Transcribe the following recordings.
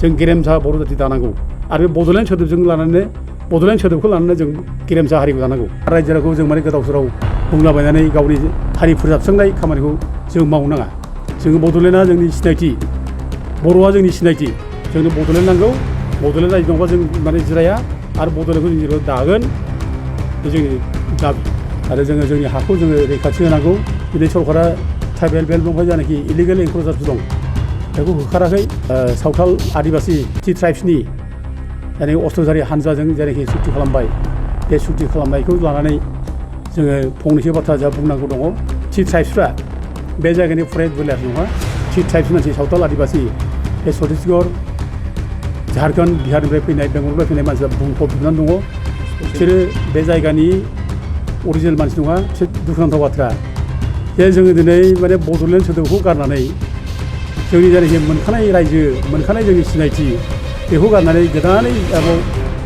जों गेरेमसा बर' जाथि दानांगौ आरो बे बड'लेण्ड सोदोबजों लानानै बड'लेण्ड सोदोबखौ लानानै जों गेरेमसा हारिखौ दानांगौ रायजो राजाखौ जों माने गोदाव सोराव बुंलाबायनानै गावनि हारि फोजाबस्रांनाय खामानिखौ जों मावनो नाङा जोङो बड'लेण्डआ जोंनि सिनायथि बर'आ जोंनि सिनायथि जोंनो बड'लेण्ड नांगौ बड'लेण्ड रायजो नङाबा जों माने जिराया आरो बड'लेण्डखौ जों जेराव दागोन बे जोंनि दाबि आरो जोङो जोंनि हाखौ जोङो रैखाथि होनांगौ दिनै सरकारा ट्राइबेल बेल्ट दंफां जानाखि इलिगेल एनक्ल'जारफोर दं बेखौ होखाराखै सावथाल आदिबासि टि ट्राइब्सनि जायनाखि अस्ट्रजारि हानजाजों जायनाखि सुक्ति खालामबाय बे सुक्ति खालामनायखौ लानानै जोङो फंनैसो बाथ्रा जा बुंनांगौ दङ टि ट्राइब्सफ्रा बे जायगानि फरेस्ट भिलेज नङा टि ट्राइब्स मानसि सावथाल आदिबासि बे छत्तीसगढ़ झारखन्ड बिहारनिफ्राय फैनाय बेंगलनिफ्राय फैनाय मानसिफ्रा बुंफबजोबनानै दङ बिसोरो बे जायगानि अरिजिनेल मानसि नङा एसे दुखुनांथाव बाथ्रा जे जोङो दिनै माने बड'लेण्ड सोदोबखौ गारनानै जोंनि जायनाखि मोनखानाय रायजो मोनखानाय जोंनि सिनायथि बेखौ गारनानै गोदानै आरोबाव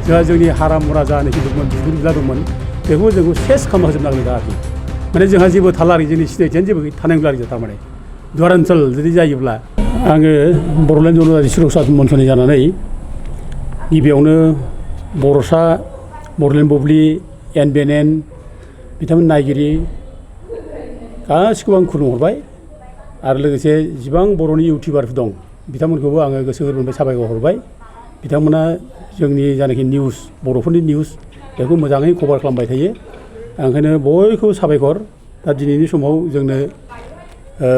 जोंहा जोंनि हारा मुरा जानाखि दंमोन बिगुर बिला दंमोन बेखौ जोंखौ सेस खालामना होजोबनांगौ आरोखि माने जोंहा जेबो थाला आरोखि जोंनि सिनायथियानो जेबो थानांगौ आरोखि थारमाने दुवार ओनसोल जुदि जायोब्ला आङो बड'लेण्ड जनजाति सुरक्षा मन्चनि जानानै गिबियावनो बर'सा बड'लेण्ड बुब्लि NBNN बिथांमोन नायगिरि गासिखौबो आं खुलुमहरबाय आरो लोगोसे जिबां बर'नि इउटिउबारफोर दं बिथांमोनखौबो आङो गोसो गोरबोनिफ्राय साबायखर हरबाय बिथांमोना जोंनि जानाखि निउस बर'फोरनि निउस बेखौ मोजाङै कभार खालामबाय थायो ओंखायनो बयखौबो साबायखर दा दिनैनि समाव जोंनो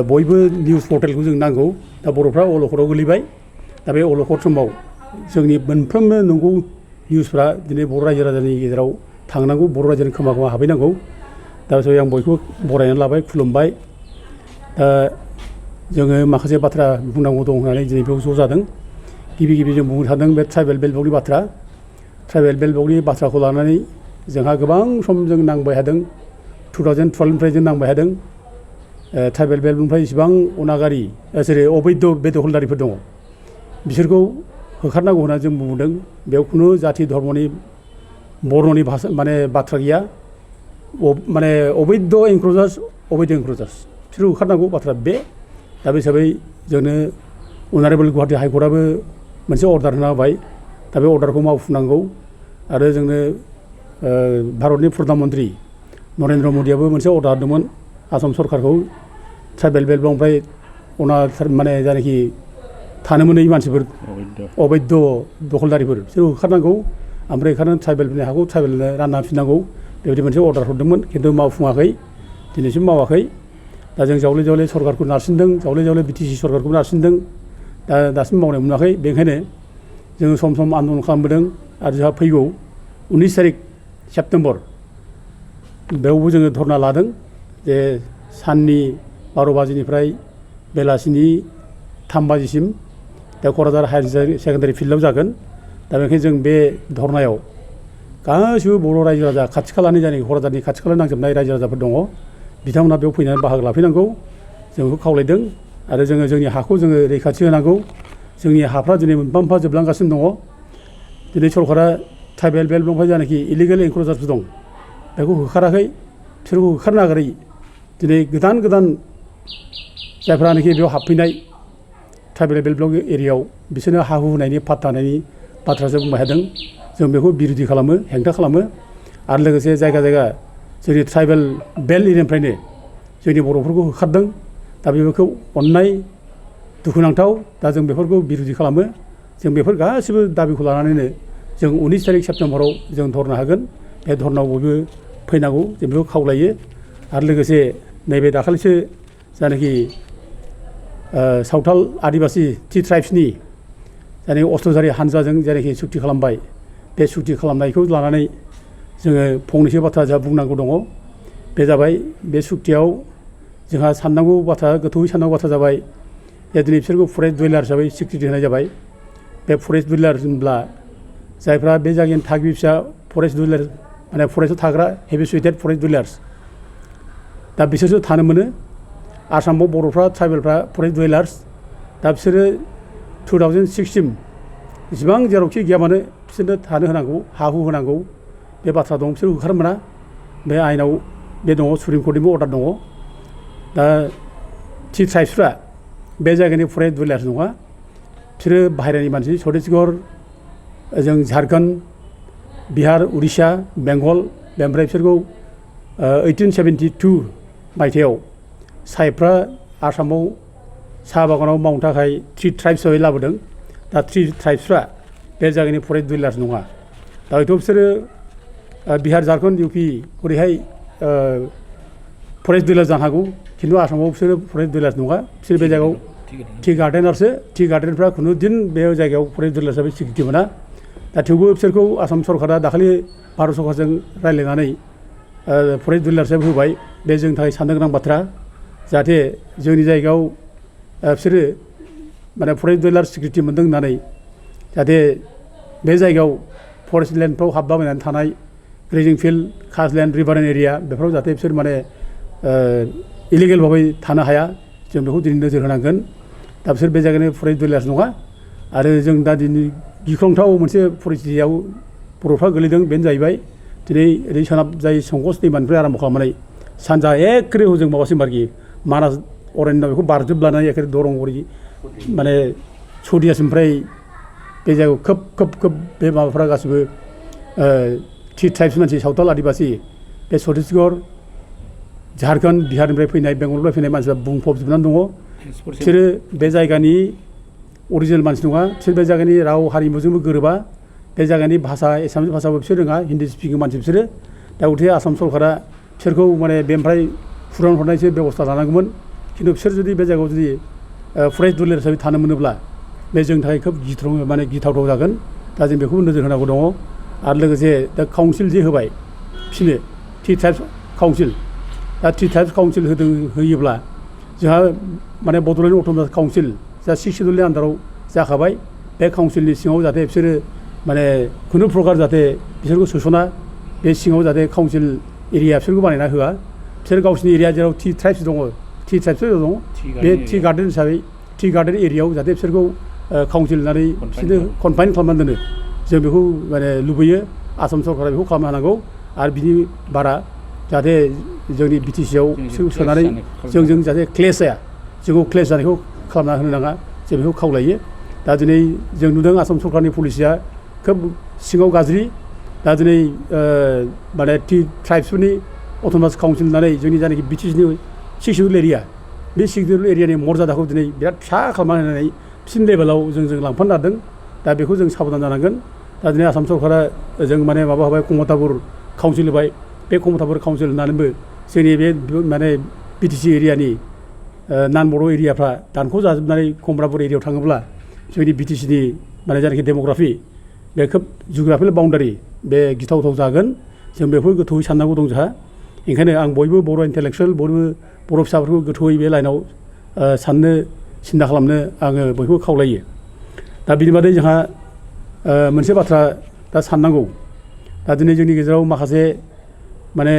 बयबो निउस पर्टेलखौ जों नांगौ दा बर'फ्रा अलखदाव गोलैबाय दा बे अलखद समाव जोंनि मोनफ्रोमबो नंगौ निउसफ्रा दिनै बर' रायजो राजानि गेजेराव थांनांगौ बर' रायजोनि खोमा खोमा हाबहैनांगौ दा आं बयखौबो बरायनानै लाबाय खुलुमबाय दा जोङो माखासे बाथ्रा बुंनांगौ दं होननानै दिनै बेयाव ज' जादों गिबि जों बुंनो सानदों बे ट्राइबेल बेल्ट ब्लकनि बाथ्रा ट्राइबेल बेल्ट ब्लकनि बाथ्राखौ लानानै जोंहा गोबां सम जों नांबाय थादों 2012निफ्राय जों नांबाय थादों ट्राइबेल बेल्टनिफ्राय इसिबां अनागारि जेरै अबैध बे दखलदारिफोर दङ बिसोरखौ होखारनांगौ होनना जों बुंदों बेयाव खुनु जाथि धर्मनि बर'नि भाषा माने बाथ्रा गैया माने अबैध एनक्ल'जार्स बिसोरखौ होखारनांगौ बाथ्रा बे दा बे हिसाबै जोंनो अनारेबल गुवाहाटि हाइकर्टआबो मोनसे अर्डार होना होबाय दा बे अर्डारखौ मावफुंनांगौ आरो जोंनो भारतनि प्रधान मन्त्रि नरेन्द्र मदियाबो मोनसे अर्डार होदोंमोन आसाम सरकारखौ ट्राइबेल बेल्ट ब्लकनिफ्राय माने जायनाखि थानो मोनै मानसिफोर अबैध दखलदारिफोर बिसोरखौ होखारनांगौ ओमफ्राय होखारनानै ट्राइबेलफोरनि हाखौ ट्राइबेलनो रानना होफिननांगौ बेबायदि मोनसे अर्डार हरदोंमोन खिन्थु मावफुङाखै दिनैसिम मावाखै दा जों जावले जावले सरकारखौ नारसिनदों जावले जावले BTC सरकारखौ नारसिनदों दा दासिम मावनाय मोनाखै बेनिखायनो जोङो सम सम आन्दलन खालामबोदों आरो जोंहा फैगौ 19 तारिख सेप्तेम्बर बेयावबो जोङो धरना लादों जे साननि 12 बाजिनिफ्राय बेलासिनि 3 बाजिसिम दा क'क्राझार हायार सेकेन्डारि फिल्डआव जागोन दा बेनिखायनो जों बे धरनायाव गासिबो बर' रायजो राजा खाथि खालानि जायनाखि क'क्राझारनि खाथि खाला नांजोबनाय रायजो राजाफोर दङ बिथांमोना बेयाव फैनानै बाहागो लाफैनांगौ जों बेखौ खावलायदों आरो जोङो जोंनि हाखौ जोङो रैखाथि होनांगौ जोंनि हाफ्रा दिनै मोनफा मोनफा जोबलांगासिनो दङ दिनै सरकारा ट्राइबेल बेल्ट ब्लकनिफ्राय जानाखि इलिगेल एनक्ल'जार्सफोर दं बेखौ होखाराखै बिसोरखौ होखारनो नागारै दिनै गोदान जायफ्रानोखि बेयाव हाबफैनाय ट्राइबेल बेल्ट ब्लक एरियायाव बिसोरनो हा हु होनायनि पाट्टा होनायनि बाथ्रासो बुंबाय थादों जों बेखौ बिरोधि खालामो हेंथा खालामो आरो लोगोसे जायगा जोंनि ट्राइबेल बेल्ट एरियानिफ्रायनो जोंनि बर'फोरखौ होखारदों दा बेफोरखौ अननाय दुखुनांथाव दा जों बेफोरखौ बिरोधि खालामो जों बेफोर गासिबो दाबिखौ लानानैनो जों 19 तारिख सेप्तेम्बराव जों धरना होगोन बे धरनायाव बयबो फैनांगौ जों बेखौ खावलायो आरो लोगोसे नैबे दाखालिसो जायनाखि सावथाल आदिबासि टि ट्राइब्सनि जायनाखि अस्ट्रजारि हानजाजों जायनाखि सुक्ति खालामबाय बे सुक्ति खालामनायखौ लानानै जोङो फंनैसो बाथ्रा जा बुंनांगौ दङ बे जाबाय बे सुक्तियाव जोंहा साननांगौ बाथ्रा गोथौयै साननांगौ बाथ्रा जाबाय जे दिनै बिसोरखौ फरेस्ट डुवेलार हिसाबै स्वीकृति होनाय जाबाय बे फरेस्ट डुवेलार होनब्ला जायफ्रा बे जायगानि थागिबि फिसा फरेस्ट डुवेलार माने फरेस्टआव थाग्रा हेबिचुएटेड फरेस्ट डुवेलार्स दा बिसोरसो थानो मोनो आसामाव बर'फ्रा ट्राइबेलफ्रा फरेस्ट डुवेलार्स दा बिसोरो 2006सिम जेसेबां जेरावखि गैया मानो बिसोरनो थानो होनांगौ हा हु होनांगौ बे बाथ्रा दं बिसोर होखार मोना बे आयेनाव बे दङ सुप्रिम कर्टनिबो अर्डार दङ दा टि ट्राइब्सफ्रा बे जायगानि फरेस्ट डुवेलार्स नङा बिसोरो बाहेरानि मानसि छत्तीसगढ़ जों झारखन्ड बिहार उड़िसा बेंगल ओमफ्राय बिसोरखौ 1872 मायथाइयाव साइफ्रा आसामाव साहा बागानाव मावनो थाखाय 3 ट्राइब्स हिसाबै लाबोदों दा 3 ट्राइब्सफ्रा बे जायगानि फरेस्ट डिलार्स नङा दा हयथ' बिसोरो बिहार झारखन्ड इउ पि ओरैहाय फरेस्ट डिलार्स जानो हागौ खिन्थु आसामाव बिसोरो फरेस्ट डिलार्स नङा बिसोर बे जायगायाव टि गार्डेनारसो टि गार्डेनफ्रा खुनु दिन बे जायगायाव फरेस्ट डिलार्स हिसाबै सिकिउरिटि मोना दा थेवबो बिसोरखौ आसाम सरकारा दाखालि भारत सरकारजों रायज्लायनानै फरेस्ट डिलार्स हिसाबै होबाय बे जोंनि थाखाय साननो गोनां बाथ्रा जाहाथे जोंनि जायगायाव बिसोरो माने फरेस्ट डिलार्स सिकिउरिटि मोनदों होननानै जाहाथे बे जायगायाव फरेस्ट लेन्डफ्राव हाबलाबायनानै थानाय ग्रेजिं फिल्ड खासलेन्ड रिभारेन एरिया बेफोराव जाहाथे बिसोर माने इलिगेल भाबै थानो हाया जों बेखौ दिनै नोजोर होनांगोन दा बिसोर बे जायगानि फरेस्ट डिलार्स नङा आरो जों दा दिनै गिख्रंथाव मोनसे परिस्थितियाव बर'फ्रा गोलैदों बेनो जाहैबाय दिनै ओरै सोनाब जाय संकस दैमानिफ्राय आराम्भ खालामनानै सानजा एखेरे हजों माबासिम आरोखि मानास अरण्य बेखौ बारजोबलानानै एखेरे दरंगुरि माने सौदियासिमफ्राय बे जायगायाव खोब बे माबाफ्रा गासिबो 3 ट्राइब्स मानसि सावथाल आदिबासि बे छत्तीसगढ़ झारखन्ड बिहारनिफ्राय फैनाय बेंगलनिफ्राय फैनाय मानसिफ्रा बुंफबजोबनानै दङ बिसोरो बे जायगानि अरिजिनेल मानसि नङा बिसोर बे जायगानि राव हारिमुजोंबो गोरोबा बे जायगानि भाषा एसामिस भाषाबो बिसोर रोङा हिन्दी स्पिकिं मानसि बिसोरो दा गथिखे आसाम सरकारा बिसोरखौ माने बेनिफ्राय फुरान हरनायसो बेबस्था लानांगौमोन खिन्थु बिसोर जुदि बे जायगायाव जुदि फरेस्ट डिलार्स हिसाबै थानो मोनोब्ला बे जोंनि थाखाय खोब माने गिथावथाव जागोन दा जों बेखौबो नोजोर होनांगौ दङ आरो लोगोसे दा काउन्सिल जे होबाय बिसोरनो 3 ट्राइब्स काउन्सिल दा 3 ट्राइब्स काउन्सिल होयोब्ला जोंहा माने बड'लेण्ड अट'नमास काउन्सिल जा 6 सिडुलनि आन्दाराव जाखाबाय बे काउन्सिलनि सिङाव जाहाथे बिसोरो माने खुनु प्रकार जाहाथे बिसोरखौ सोसना बे सिङाव जाहाथे काउन्सिल एरिया बिसोरखौ बानायना होआ बिसोर गावसिनि एरिया जेराव 3 ट्राइब्स दङ 3 ट्राइब्सफोर दङ बे टि गार्डेन हिसाबै टि गार्डेन एरियायाव जाहाथे बिसोरखौ काउन्सिल होननानै बिसोरनो कनफाइन खालामनानै दोनो जों बेखौ माने लुबैयो आसाम सरकारा बेखौ खालामनो हानांगौ आरो बिनि बारा जाहाथे जोंनि बिटिसिआव सोनानै जोंजों जाहाथे क्लेश जाया जोंखौ क्लेश जानायखौ खालामना होनो नाङा जों बेखौ खावलायो दा दिनै जों नुदों आसाम सरकारनि पलिसिया खोब सिङाव गाज्रि दा दिनै माने 3 ट्राइब्सफोरनि अट'नमास काउन्सिल होननानै जोंनि जायनाखि बिटिसिनि 6 सिडुल एरिया बे 6 सिडुल एरियानि मर्यादाखौ दिनै बिराद फिसा खालामना होनानै फिन लेभेलाव जों लांफानो नागिरदों दा बेखौ जों साबधान जानांगोन दा दिनै आसाम सरकारा जों माने माबा होबाय कमतापुर काउन्सिल होबाय बे कमतापुर काउन्सिल होनानैबो जोंनि बे माने बिटिसि एरियानि नान बर' एरियाफ्रा दानख' जाजोबनानै कमतापुर एरियायाव थाङोब्ला जोंनि बिटिसिनि माने जायनाखि डेम'ग्राफि बे खोब जिअ'ग्राफिकेल बाउन्डारि बे गिथावथाव जागोन जों बेखौ गोथौयै साननांगौ दं जोंहा ओंखायनो आं बयबो बर' इन्टेलेक्सुयेल बयबो बर' फिसाफोरखौ गोथौयै बे लाइनाव साननो सिन्था खालामनो आङो बयखौबो खावलायो दा बिनि बादै जोंहा मोनसे बाथ्रा दा साननांगौ दा दिनै जोंनि गेजेराव माखासे माने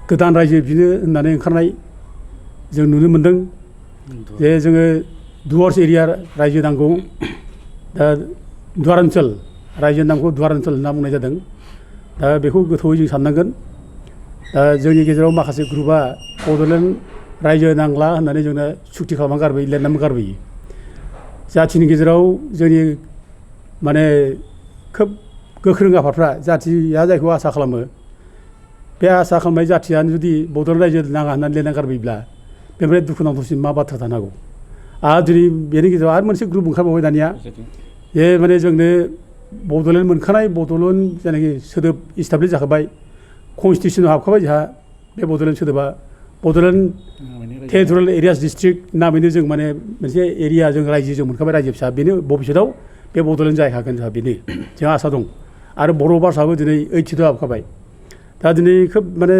गोदान रायजो बिनो होननानै ओंखारनाय जों नुनो मोनदों जे जोङो दुवार्स एरिया रायजो नांगौ दा दुवार ओनसोल रायजोनि नामखौ दुवार ओनसोल होनना बुंनाय जादों दा बेखौ गोथौयै जों साननांगोन दा जोंनि गेजेराव माखासे ग्रुपआ बड'लेण्ड रायजो नांला होननानै जोंनो सुक्ति खालामना गारबोयो लिरनानै गारबोयो जाथिनि गेजेराव जोंनि माने खोब गोख्रों आफादफ्रा जाथिया जायखौ आसा खालामो बे आसा खालामनाय जाथियानो जुदि बड'लेण्ड रायजो नाङा होननानै लिरना गारबोयोब्ला बेनिफ्राय दुखुनांथावसिन मा बाथ्रा थानांगौ आरो दिनै बेनि गेजेराव आरो मोनसे ग्रुप ओंखारबावबाय दानिया जे माने जोंनो बड'लेण्ड मोनखानाय बड'लेण्ड जायनाखि सोदोब इस्टाब्लिस जाखाबाय कनस्टिटिउसनाव हाबखाबाय जोंहा बे बड'लेण्ड सोदोबा बड'लेण्ड टेरिटरियेल एरियास डिस्ट्रिक्ट नामैनो जों माने मोनसे एरिया जों रायजो जों मोनखाबाय रायजो फिसा बेनो भबिष्यताव बे बड'लेण्ड जाहैखागोन जोंहा बेनो जोंहा आसा दं आरो बर' भाषाबो दिनै 82 हाबखाबाय दा दिनै खोब माने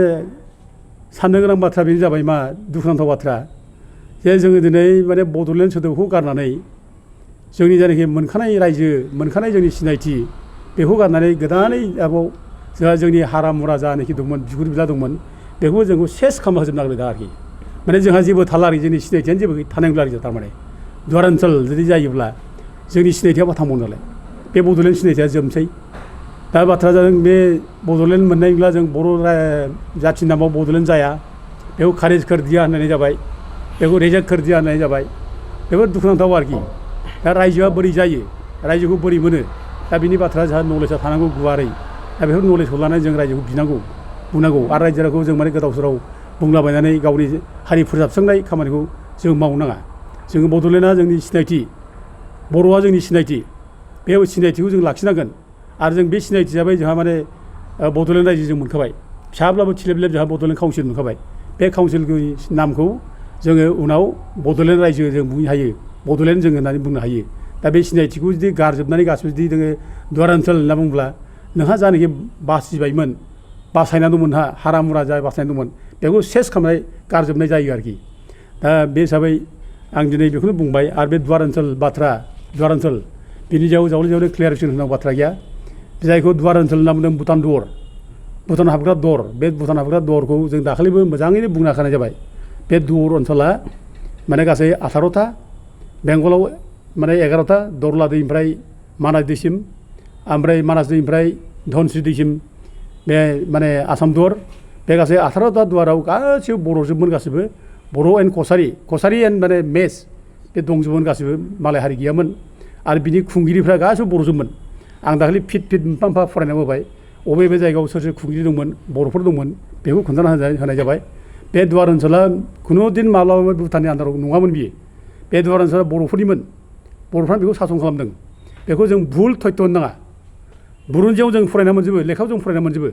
साननो गोनां बाथ्रा बेनो जाबाय मा दुखुनांथाव बाथ्रा जे जोङो दिनै माने बड'लेण्ड सोदोबखौ गारनानै जोंनि जायनाखि मोनखानाय रायजो मोनखानाय जोंनि सिनायथि बेखौ गारनानै गोदानै आरोबाव जोंहा जोंनि हारा मुरा जानाखि दंमोन बिगुर बिला दंमोन बेखौ जोंखौ सेस खालामना होजोबनो नागिरदों आरोखि माने जोंहा जेबो थाला आरोखि जोंनि सिनायथियानो जेबो थानाय नंला आरोखि थारमाने दुवार ओनसोल जुदि जायोब्ला जोंनि सिनायथिया मा थांबावनो नालाय बे बड'लेण्ड सिनायथिया जोबनोसै दा बाथ्रा जादों बे बड'लेण्ड मोननायब्ला जों बर' जाथिनि नामाव बड'लेण्ड जाया बेखौ खारिज कर दिया होननाय जाबाय बेखौ रिजेक्ट कर दिया होननाय जाबाय बेफोर दुखुनांथाव आरोखि दा रायजोआ बोरै जायो रायजोखौ बोरै मोनो दा बिनि बाथ्रा जोंहा नलेजआ थानांगौ गुवारै दा बेफोर नलेजखौ लानानै जों रायजोखौ बिनांगौ बुंनांगौ आरो रायजो राजाखौ जों माने गोदाव सोराव बुंलाबायनानै गावनि हारि फोसाबस्रांनाय खामानिखौ जों मावनो नाङा जोङो बड'लेण्डआ जोंनि सिनायथि बर'आ जोंनि सिनायथि बे सिनायथिखौ जों लाखिनांगोन आरो जों बे सिनायथि जाबाय जोंहा माने बड'लेण्ड रायजो जों मोनखाबाय फिसाब्लाबो थिलेबलेब जोंहा बड'लेण्ड काउन्सिल मोनखाबाय बे काउन्सिलनि नामखौ जोङो उनाव बड'लेण्ड रायजो जों बुंनो हायो बड'लेण्ड जों होननानै बुंनो हायो दा बे सिनायथिखौ जुदि गारजोबनानै गासिबो जुदि जोङो दुवार ओनसोल होनना बुङोब्ला नोंहा जानाखि बासिबायमोन बासायनानै दंमोन हारा मुरा जा बासायनानै दंमोन बेखौ सेस खालामनाय गारजोबनाय जायो आरोखि दा बे हिसाबै आं दिनै बेखौनो बुंबाय आरो बे दुवार ओनसोल बाथ्रा दुवार ओनसोल बिनि सायाव जावले क्लियारेसन होनांगौ बाथ्रा गैया जायखौ दुवार ओनसोल होनना बुंदों भुटान दर भुटान हाबग्रा दर बे भुटान हाबग्रा दरखौ जों दाखालिबो मोजाङैनो बुंना होखानाय जाबाय बे दर ओनसोला माने गासै 18टा बेंगलाव माने 11टा दरला दैनिफ्राय मानास दैसिम ओमफ्राय मानास दैनिफ्राय धनस्रि दैसिम बे माने आसाम दर बे गासै 18टा दुवाराव गासैबो बर'जोबमोन गासैबो बर' एन्ड कसारि एन्ड माने मेस बे दंजोबमोन गासैबो मालाय हारि गैयामोन आरो बिनि खुंगिरिफ्रा गासैबो बर'जोबमोन आं दाखालि फिट मोनफा फरायना होबाय बबे जायगायाव सोर खुंगिरि दंमोन बर'फोर दंमोन बेखौ खोन्थाना होनाय जाबाय बे दुवार ओनसोला खुनु दिन माब्लाबाबो भुटाननि आन्दाराव नङामोन बियो बे दुवार ओनसोला बर'फोरनिमोन बर'फ्रा बेखौ सासन खालामदों बेखौ जों भुल थयथ' होनो नाङा बुरुनजियाव जों फरायना मोनजोबो लेखायाव जों फरायना मोनजोबो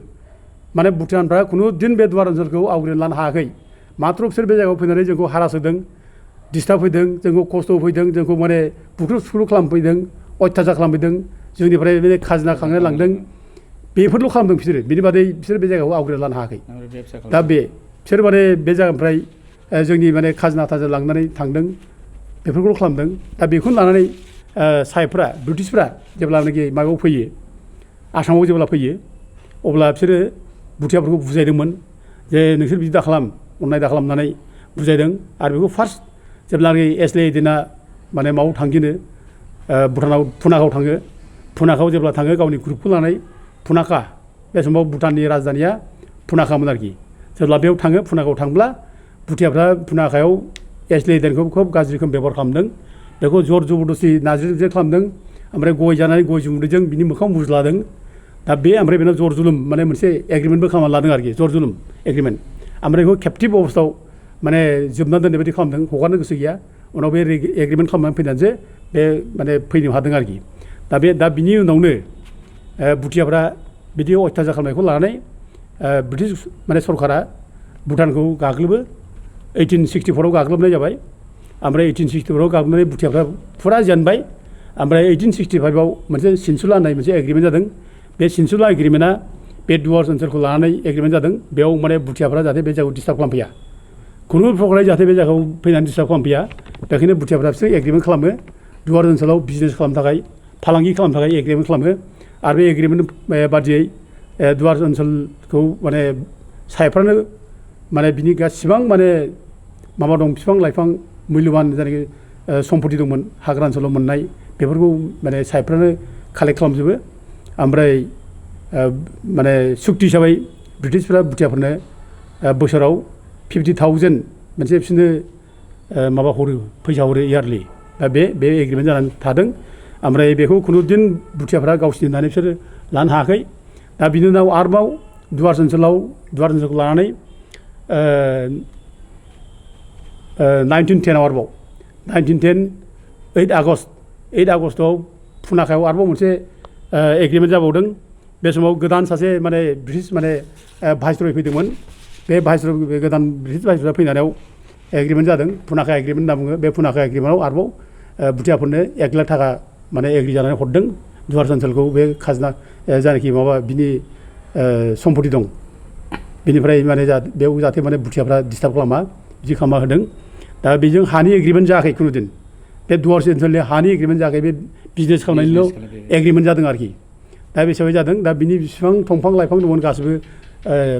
माने भुटानफ्रा खुनु दिन बे दुवार ओनसोलखौ आवग्रिना लानो हायाखै माथ्र बिसोर बे जायगायाव फैनानै जोंखौ हारास होदों डिस्टार्ब होदों जोंखौ खस्थ' होफैदों जोंखौ माने बुख्रुब सुख्रुब खालामफैदों अयथासार खालामफैदों जोंनिफ्राय बे खाजोना खांनो लांदों बेफोरल' खालामदों बिसोरो बिनि बादै बिसोर बे जायगाखौ आवग्रिना लानो हायाखै दा बिसोर माने बे जायगानिफ्राय जोंनि माने खाजोना थाजोना लांनानै थांदों बेफोरखौल' खालामदों दा बेखौनो लानानै साहेबफ्रा ब्रिटिशफ्रा जेब्लानाखि माबायाव फैयो आसामाव जेब्ला फैयो अब्ला बिसोरो भुटियाफोरखौ बुजायदोंमोन जे नोंसोर बिदि दा खालाम अननाय दा खालामनानै बुजायदों आरो बेखौ फार्स्ट जेब्लानाखि एसलेदिना माने माबायाव थांजेनो भुटानाव पुनाकाव थाङो पुनाकाव जेब्ला थाङो गावनि ग्रुपखौ लानानै पुनाका बे समाव भुटाननि राजधानिया पुनाकामोन आरोखि जेब्ला बेयाव थाङो पुनाकाव थांब्ला भुटियाफ्रा पुनाकायाव एसलेदेनखौ खोब गाज्रि रोखोम बेबहार खालामदों बेखौ जर जबरदस्ति नाज्रि खालामदों ओमफ्राय गय जानानै गय जुमुदैजों बिनि मोखां बुज्लादों दा बे ओमफ्राय बेनाव जर जुलुम माने मोनसे एग्रिमेन्टबो खालामना लादों आरोखि जर जुलुम एग्रिमेन्ट ओमफ्राय बेखौ केप्टिभ अबस्थायाव माने जोबनानै दोननाय बायदि खालामदों हगारनो गोसो गैया उनाव बे एग्रिमेन्ट खालामनानै फैनानैसो बे माने फैनो हादों आरोखि दा बिनि उनावनो भुटियाफ्रा बिदि अयथासार खालामनायखौ लानानै ब्रिटिश माने सरकारा भुटानखौ गाग्लोबो 1864 गाग्लोबनाय जाबाय ओमफ्राय 1864 गाग्लोबनानै भुटियाफ्रा फुरा जेनबाय ओमफ्राय 1865 मोनसे सिनसुला होननाय मोनसे एग्रिमेन्ट जादों बे सिनसुला एग्रिमेन्टआ बे दुवार ओनसोलखौ लानानै एग्रिमेन्ट जादों बेयाव माने भुटियाफ्रा जाहाथे बे जायगायाव डिस्टार्ब खालामफैया खुनु प्रकारै जाहाथे बे जायगायाव फैनानै डिस्टार्ब खालामफैया बेखायनो भुटियाफ्रा बिसोर एग्रिमेन्ट खालामो दुवार ओनसोलाव बिजनेस खालामनो थाखाय फालांगि खालामनो थाखाय एग्रिमेन्ट खालामो आरो बे एग्रिमेन्ट बादियै दुवार ओनसोलखौ माने साहेबफ्रानो माने बिनि गासिबां माने माबा दं बिफां लाइफां मुल्यबान जायनाखि सम्पति दंमोन हाग्रा ओनसोलाव मोननाय बेफोरखौ माने साहेबफ्रानो कालेक्ट खालामजोबो ओमफ्राय माने सुक्ति हिसाबै ब्रिटिशफ्रा भुटियाफोरनो बोसोराव 50,000 मोनसे बिसोरनो माबा हरो फैसा हरो इयारलि दा बे एग्रिमेन्ट जानानै थादों ओमफ्राय बेखौ खुनु दिन भुटियाफ्रा गावसिनि होननानै बिसोरो लानो हायाखै दा बिनि उनाव आरोबाव दुवार ओनसोलखौ लानानै 1910 आरोबाव 1910 8 आगस्टआव पुनाकायाव आरोबाव मोनसे एग्रिमेन्ट जाबावदों बे समाव गोदान सासे माने ब्रिटिश माने भाइसरय फैदोंमोन बे गोदान ब्रिटिश भाइसरया फैनायाव एग्रिमेन्ट जादों पुनाका एग्रिमेन्ट होनना बुङो बे पुनाका एग्रिमेन्टआव आरोबाव भुटियाफोरनो 1 लाख थाखा माने एग्रि जानानै हरदों दुवार ओनसोलखौ बे खाजोना जायनाखि माबा बिनि सम्पति दं बेनिफ्राय माने बेयाव जाहाथे माने भुटियाफ्रा डिस्टार्ब खालामा बिदि खालामना होदों दा बेजों हानि एग्रिमेन्ट जायाखै खुनु दिन बे दुवार ओनसोलनि हानि एग्रिमेन्ट जायाखै बे बिजनेस खालामनायनिल' एग्रिमेन्ट जादों आरोखि दा बे हिसाबै जादों दा बिनि बिसिबां दंफां लाइफां दंमोन गासिबो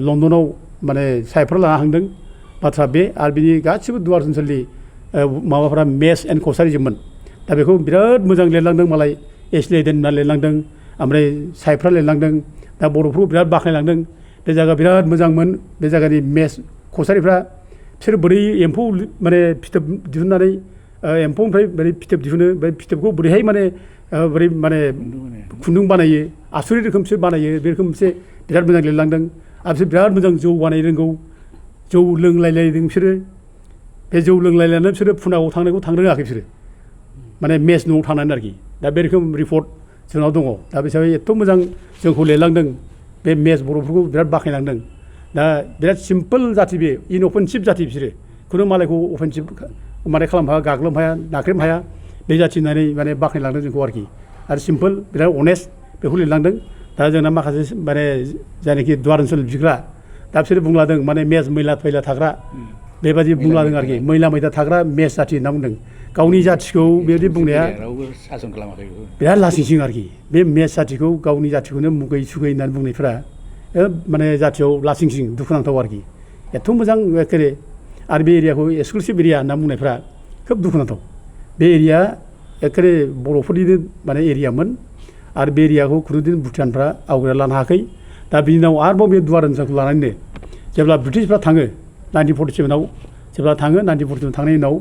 लण्डनाव माने साहेबफ्रा लाना थांदों बाथ्रा बे आरो बिनि गासिबो दुवार ओनसोलनि माबाफ्रा मेस एन्ड कसारिजोबमोन दा बेखौ बिराद मोजां लिरलांदों मालाय एसलेदेन होनना लिरलांदों ओमफ्राय साहेबफ्रा लिरलांदों दा बर'फोरखौ बिराद बाख्नायलांदों बे जायगा बिराद मोजांमोन बे जायगानि मेस कसारिफ्रा बिसोर बोरै एम्फौ माने फिथोब दिहुननानै एम्फौनिफ्राय बोरै फिथोब दिहुनो बे फिथोबखौ बोरैहाय माने बोरै माने खुन्दुं बानायो आसुरित रोखोमसो बानायो बे रोखोम मोनसे बिराद मोजां लिरलांदों आरो बिसोर बिराद मोजां जौ बानायनो रोंगौ जौ लोंलायलायदों बिसोरो बे जौ लोंलायलायनानै बिसोरो फुनागाव थांनायखौ थांनो रोङाखै बिसोरो माने मेस न'आव थानानै आरोखि दा बे रोखोम रिपर्ट जोंनाव दङ दा बे हिसाबै एथ' मोजां जोंखौ लिरलांदों बे मेस बर'फोरखौ बिराद बाख्नायलांदों दा बिराद सिम्पोल जाथि बे इनअफेन्सिभ जाथि बिसोरो खुनु मालायखौ अफेन्सिभ माने खालामनो हाया गाग्लोबनो हाया नाख्रेबनो हाया बे जाथि होननानै माने बाख्नायलांदों जोंखौ आरोखि आरो सिम्पोल बिराद अनेस्ट बेखौ लिरलांदों दा जोंना माखासे माने जायनाखि दुवार ओनसोल बिग्रा दा बिसोरो बुंलादों माने मेस मैला थैला थाग्रा बेबायदि बुंलादों आरोखि मैला मैला थाग्रा मेस जाथि होनना बुंदों गावनि जाथिखौ बेबायदि बुंनाया बिराद लासिंसिं आरोखि बे मेस जाथिखौ गावनि जाथिखौनो मुगै सुगै होननानै बुंनायफोरा माने जाथियाव लासिंसिं दुखुनांथाव आरोखि एथ' मोजां एखेरे आरो बे एरियाखौ एक्सक्लुसिभ एरिया होनना बुंनायफ्रा खोब दुखुनांथाव बे एरिया एखेरे बर'फोरनिनो माने एरियामोन आरो बे एरियाखौ खुनुदिन भुटानफ्रा आवग्रिना लानो हायाखै दा बिनि उनाव आरोबाव बे दुवार ओनसोलखौ लानानैनो जेब्ला ब्रिटिशफ्रा थाङो 1947आव जेब्ला थाङो 1947 थांनायनि उनाव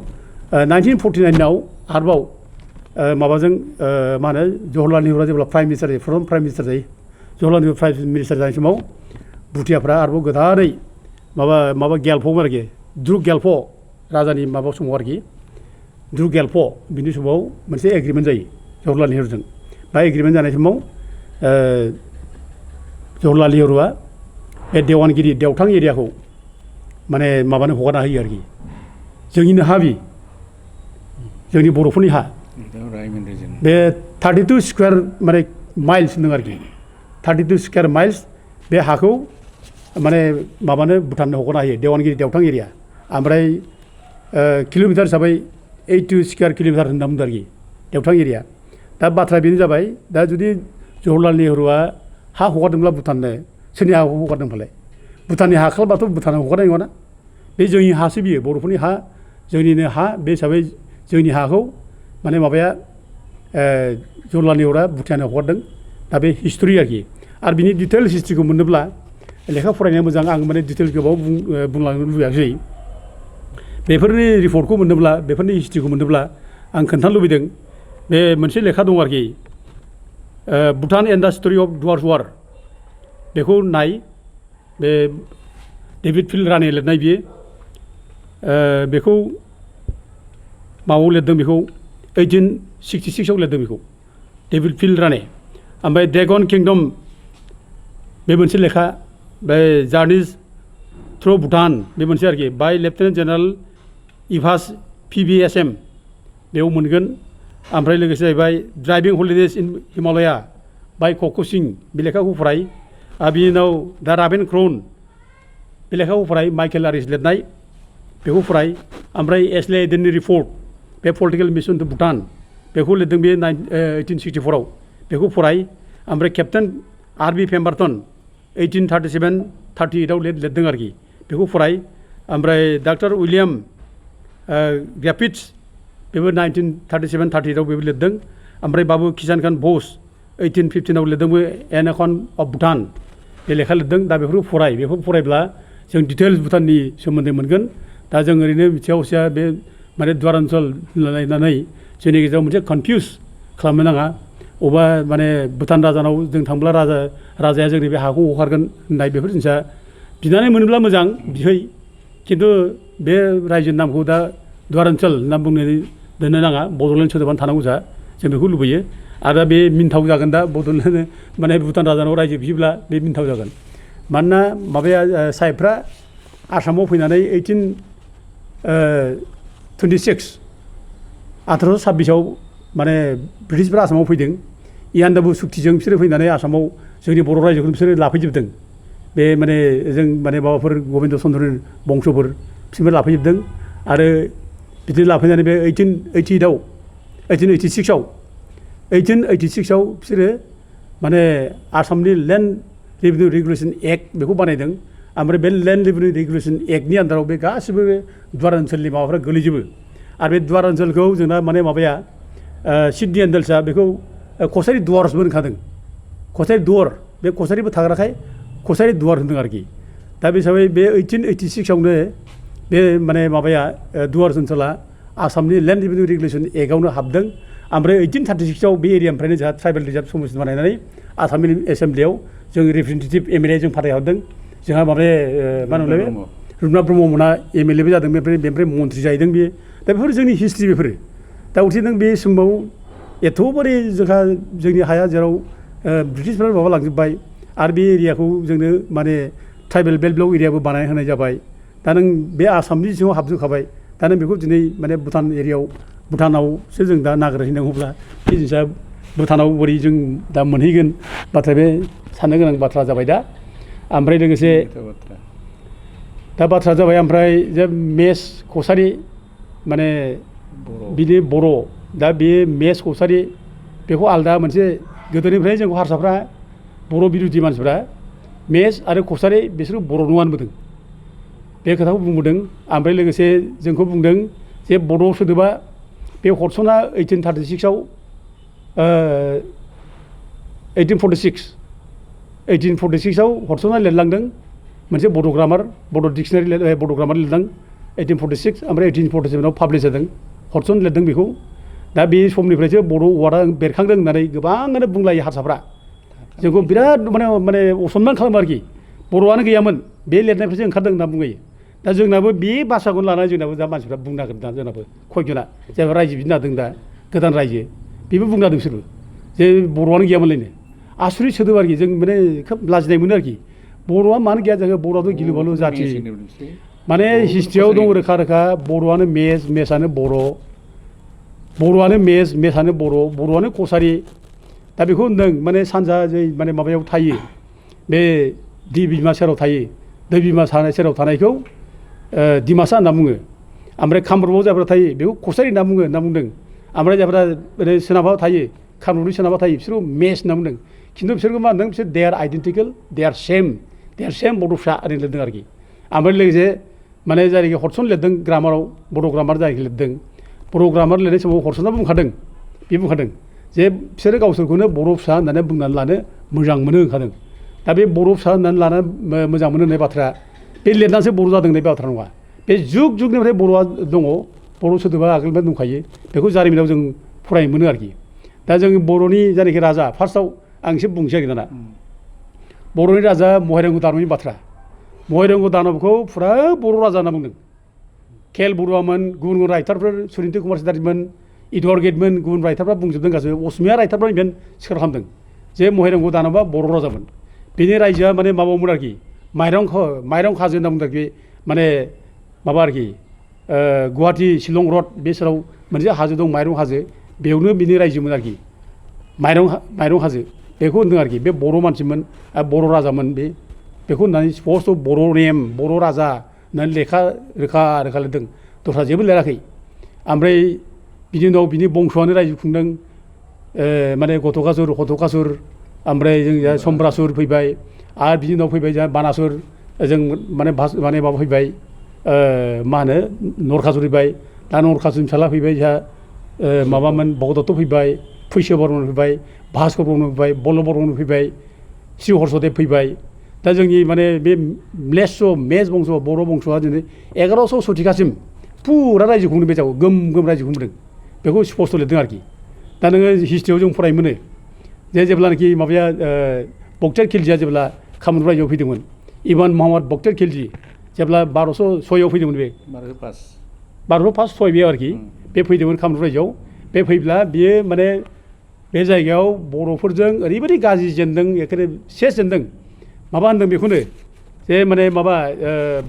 1949आव आरोबाव माबाजों मा होनो जवाहरलाल नेहुरुआ जेब्ला प्राइम मिनिस्टार जायो फर्म प्राइम मिनिस्टार जायो जवाहरलाल नेहुरु प्राइम मिनिस्टार जानाय समाव भुटियाफ्रा आरोबाव गोदानै माबा गेलफ'मोन आरोखि द्रुक गेलफ' राजानि माबा समाव आरोखि द्रुक गेलफ' बिनि समाव मोनसे एग्रिमेन्ट जायो जवाहरलाल नेहुरुजों बा एग्रिमेन्ट जानाय समाव जवाहरलाल नेहुरुआ बे देवानगिरि देवथां एरियाखौ माने माबानो हगारना होयो आरोखि जोंनिनो हा बि जोंनि बर'फोरनि हा बे 32 स्कुवेर माने माइल्स होनदों आरोखि 32 स्कुवेर माइल्स बे हाखौ माने माबानो भुटाननो हगारना होयो देवानगिरि देवथां एरिया ओमफ्राय किल'मिटार हिसाबै 82 स्कुवेर किल'मिटार होनना बुंदों आरोखि देवथां एरिया दा बाथ्राया बेनो जाबाय दा जुदि जवाहरलाल नेहुरुआ हा हगारदोंब्ला भुटाननो सोरनि हाखौ हगारदों फालाय भुटाननि हा खालामबाथ' भुटानाव हगारनाय नङाना बे जोंनि हासो बियो बर'फोरनि हा जोंनिनो हा बे हिसाबै जोंनि हाखौ माने माबाया जवाहरलाल नेहुरुआ भुटानाव हगारदों दा बे हिस्ट'रि आरोखि आरो बिनि डिटेल्स हिस्ट्रिखौ मोननोब्ला लेखा फरायनाया मोजां आं माने डिटेल्स गोबाव बुंलांनो लुबैयाखै बेफोरनि रिपर्टखौ मोननोब्ला बेफोरनि हिस्ट्रिखौ मोननोब्ला आं खोन्थानो लुबैदों बे मोनसे लेखा दं आरोखि Bhutan and the story of Duars war बेखौ नाय बे डेभिड फिल रानी लिरनाय बियो बेखौ माबायाव लिरदों बेखौ 1866आव लिरदों बेखौ डेभिड फिल रानी ओमफ्राय ड्रेगन किंडम बे मोनसे लेखा बे जार्निस थ्रु भुटान बे मोनसे आरोखि बाय लेफ्टिनेन्ट जेनेरेल इभास PVSM बेयाव मोनगोन ओमफ्राय लोगोसे जाहैबाय ड्राइभिं हलिडेज इन हिमालया बाय क'क' सिं बे लेखाखौ फराय आरो बिनि उनाव दा राभेन क्राउन बे लेखाखौ फराय माइकेल आरिस लिरनाय बेखौ फराय ओमफ्राय एसले एडेननि रिपर्ट बे पलिटिकेल मिशन टु भुटान बेखौ लिरदों बे 1864आव बेखौ फराय ओमफ्राय केप्टेन आर.बि. पेम्बारटन 1837-38आव लिरदों आरोखि बेखौ फराय ओमफ्राय डाक्टर उइलियाम ग्राफिट्स बेबो 1937-38आव बेबो लिरदों ओमफ्राय बाबु किसान खान बस 1815आव लिरदोंबो एन एकन अफ भुटान बे लेखा लिरदों दा बेफोरखौ फराय बेखौ फरायब्ला जों डिटेल्स भुटाननि सोमोन्दै मोनगोन दा जों ओरैनो मिथिया हसिया बे माने दुवार ओनसोल होननानै जोंनि गेजेराव मोनसे कनफिउस खालामनो नाङा अबा माने भुटान राजानाव जों थांब्ला राजाया जोंनि बे हाखौ हगारगोन होननाय बेफोर जिनिसा बिनानै मोनोब्ला मोजां बिहै खिन्थु बे रायजोनि नामखौ दा दुवार ओनसोल होनना बुंनानै दोननो नाङा बड'लेण्ड सोदोबानो थानांगौ जा जों बेखौ लुबैयो आरो बे मिनथाव जागोन दा बड'लेण्ड माने भुटान राजानाव रायजो बियोब्ला बे मिनथाव जागोन मानोना माबाया साहेबफ्रा आसामाव फैनानै 1826 माने ब्रिटिशफ्रा आसामाव फैदों इयान्दाबु सुक्तिजों बिसोरो फैनानै आसामाव जोंनि बर' रायजोखौ बिसोरो लाफैजोबदों बे माने जों माने माबाफोर गबिन्द चन्द्रनि बंस'फोर बिसोरबो लाफैजोबदों आरो बिदिनो लाफैनानै बे 1886आव बिसोरो माने आसामनि लेन्ड रेभिनिउ रेगुलेसन एक्ट बेखौ बानायदों ओमफ्राय बे लेन्ड रेभिनिउ रेगुलेसन एक्टनि आन्दाराव बे गासिबो दुवार ओनसोलनि माबाफ्रा गोलैजोबो आरो बे दुवार ओनसोलखौ जोंना माने माबाया सिडनि एन्डेल्सआ बेखौ कसारि दुवार्सबो होनखादों कसारि दुवार बे कसारिबो थाग्राखाय कसारि दुवार होनदों आरोखि दा बे हिसाबै बे 1886आवनो बे माने माबाया दुवार्स ओनसोला आसामनि लेन्ड रेभिनिउ रेगुलेसन एक्टआवनो हाबदों ओमफ्राय 1836आव बे एरियानिफ्रायनो जोंहा ट्राइबेल रिजार्भ समिति बानायनानै आसामनि एसेम्ब्लियाव जों रिप्रेजेन्टेटिभ एमएलए जों फाथायहरदों जोंहा मा होनोमोनलाय रुपनाथ ब्रह्म मोना एमएलएबो जादों बेनिफ्राय मन्थ्रि जाहैदों बेयो दा बेफोर जोंनि हिस्ट्रि बेफोरो दा उलथे नों बे समाव एथ'बारे जोंहा जोंनि हाया जेराव ब्रिटिशफोरा माबा लांजोब्बाय आरो बे एरियाखौ जोंनो माने ट्राइबेल बेल्ट ब्लक एरियाबो बानायना होनाय जाबाय दा नों बे आसामनि सिङाव हाबजोबखाबाय दा नों बेखौ दिनै माने भुटान एरियायाव भुटानावसो जों दा नागिरहैनांगौब्ला बे जिनिसा भुटानाव बोरै जों दा मोनहैगोन बाथ्राया बे साननो गोनां बाथ्रा जाबाय दा ओमफ्राय लोगोसे दा बाथ्रा जाबाय ओमफ्राय जे मेस कसारि माने बिदि बर' दा बे मेस कसारि बेखौ आलदा मोनसे गोदोनिफ्राय जोंखौ हारसाफ्रा बर' बिरुदि मानसिफ्रा मेस आरो कसारि बिसोर बर' नङा होनबोदों बे खोथाखौ बुंबोदों ओमफ्राय लोगोसे जोंखौ बुंदों जे बर' सोदोबा बे हडसना 1836आव 1846आव हडसना लिरलांदों मोनसे बड' ग्रामार बड' डिक्सनारि बड' ग्रामार लिरदों 1846 ओमफ्राय 1847आव पाब्लिस जादों हडसन लिरदों बेखौ दा बे समनिफ्रायसो बर' वार्डआ बेरखांदों होननानै गोबाङानो बुंलायो हारसाफ्रा जोंखौ बिराद माने असनमान खालामो आरोखि बर'आनो गैयामोन बे लिरनायनिफ्रायसो ओंखारदों होनना बुंयो दा जोंनाबो बे भाषाखौनो लानानै जोंनाबो दा मानसिफ्रा बुंनो नागिरदों दा जोंनाबो खयजना जायफ्रा रायजो बिनो नागिरदों दा गोदान रायजो बेबो बुंनो नागिरदों बिसोरबो जे बर'आनो गैयामोनलायनो आसुरित सोदोब आरोखि जों माने खोब लाजिनाय मोनो आरोखि बर'आ मानो गैया जोङो बर'आथ' गिलु बालु जाथि माने हिस्ट्रियाव दं रोखा रोखा बर'आनो मेसआनो बर'आनो मेसआनो बर'आनो कसारि दा बेखौ होनदों माने सानजा माने माबायाव थायो बे दै बिमा सेराव थायो दै बिमा सेराव थानायखौ डिमासा होनना बुङो ओमफ्राय कामरुपआव जायफ्रा थायो बेखौ कसारि होनना बुंदों ओमफ्राय जायफ्रा ओरै सोनाबाव थायो कामरुपनि सोनाबाव थायो बिसोरखौ मेस होनना बुंदों खिन्थु बिसोरखौ मा होनदों बिसोर they are identical they are same बड' फिसा ओरैनो लिरदों आरोखि ओमफ्राय लोगोसे माने जायनाखि हडसन लिरदों ग्रामाराव बड' ग्रामार जायनाखि लिरदों बर' ग्रामार लिरनाय समाव हडसना बुंखादों जे बिसोरो गावसोरखौनो बर' फिसा होननानै बुंनानै लानो मोजां मोनो होनखादों दा बे बर' फिसा होननानै लानो मोजां मोनो होननाय बाथ्रा बे लिरनासो बर' जादों होननाय बाथ्रा नङा बे जुगनिफ्राय बर'आ दङ बर' सोदोबा आगोलनिफ्राय दंखायो बेखौ जारिमिनाव जों फरायनो मोनो आरोखि दा जों बर'नि जायनाखि राजा फार्स्टआव आं एसे बुंसै आरोखि दाना बर'नि राजा महाइरंघ दानबनि बाथ्रा महाइरंघ दानबखौ फुरा बर' राजा होनना बुंदों केएल बरुवामोन गुबुन राइटारफोर सुनिन्त कुमार सेटार्जीमोन इदुवार्ड गेटमोन गुबुन राइटारफ्रा बुंजोबदों गासैबो असमिया राइटारफ्रा इभेन सिखार खालामदों जे महाइरंघ दानबआ बर' राजामोन बेनि रायजोआ माने माबामोन आरोखि माइरं हाजो होनना बुंदों आरोखि माने माबा आरोखि गुवाहाटि शिलं रड बे सेराव मोनसे हाजो दं माइरं हाजो बेयावनो बिनि रायजोमोन आरोखि माइरं हाजो बेखौ होनदों आरोखि बे बर' मानसिमोन बर' राजामोन बेखौ होननानै स्पस्ट बर' नेम बर' राजा होननानै लेखा रोखा लिरदों दस्रा जेबो लिराखै ओमफ्राय बिनि उनाव बिनि बंस'आनो रायजो खुंदों माने घटकासुर ओमफ्राय जों सम्रासुर फैबाय आरो बिनि उनाव फैबाय जोंहा बानासुर जों माने माबा फैबाय मा होनो नरखासुर फैबाय दा नरखासुरनि फिसाला फैबाय जोंहा माबामोन भगदत्त फैबाय फैसो बर्मन फैबाय भास्कर बर्मन फैबाय बल्लभ बर्मन फैबाय श्री हर्षदेब फैबाय दा जोंनि माने बे मेस बंस बर' बंस'आ दिनै 1100 शतिकासिम फुरा रायजो खुंदों बे जायगायाव गोम रायजो खुंदों बेखौ स्पस्ट लिरदों आरोखि दा नोङो हिस्ट्रियाव जों फरायनो मोनो जे जेब्लानाखि माबाया बक्तियार खिलजिया जेब्ला कामरुप रायजोआव फैदोंमोन इभान महम्मद बक्तियार खिलजि जेब्ला 1206आव फैदोंमोन बे 1206 बेयाव आरोखि बे फैदोंमोन कामरुप रायजोआव बे फैब्ला बियो माने बे जायगायाव बर'फोरजों ओरैबायदि गाज्रि जेनदों एखेबारे सेस जेनदों माबा होनदों बेखौनो जे माने माबा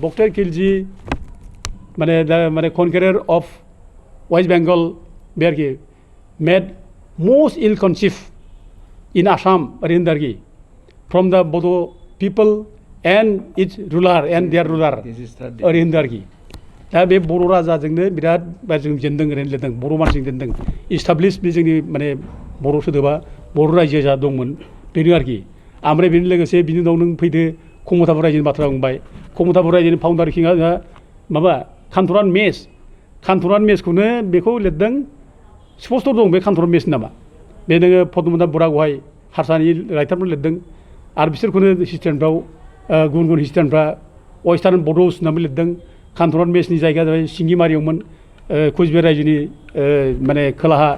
बक्तियार खिलजि माने कनकेरर अफ वेस्ट बेंगल बे आरोखि मेड most ill conceived in Assam ओरै होनदों आरोखि from the Bodo people and its ruler and their ruler ओरै होनदों आरोखि दा बे बर' राजाजोंनो बिराद जों जेनदों ओरैनो लिरदों बर' मानसिजों जेनदों इस्टाब्लिश बे जोंनि माने बर' सोदोबा बर' रायजो जा दंमोन बेनो आरोखि ओमफ्राय बेनि लोगोसे बिनि उनाव नों फैदो खमथापुर रायजोनि बाथ्रा बुंबाय खमथापुर रायजोनि फाउन्डार किंआ माबा कान्थरान मेसखौनो बेखौ लिरदों स्पस्ट दं बे कान्थरान मेसनि नामा बे नोङो पद्मनाभ बरागहाय हारसानि राइटारफोर लिरदों आरो बिसोरखौनो हिस्ट्रियानफ्राव गुबुन हिस्ट्रियानफ्रा वेस्टार्न बड'स होननानै लिरदों कान्थरान मेसनि जायगाया जाबाय सिंगिमारियावमोन कुचबिहार रायजोनि माने खोलाहा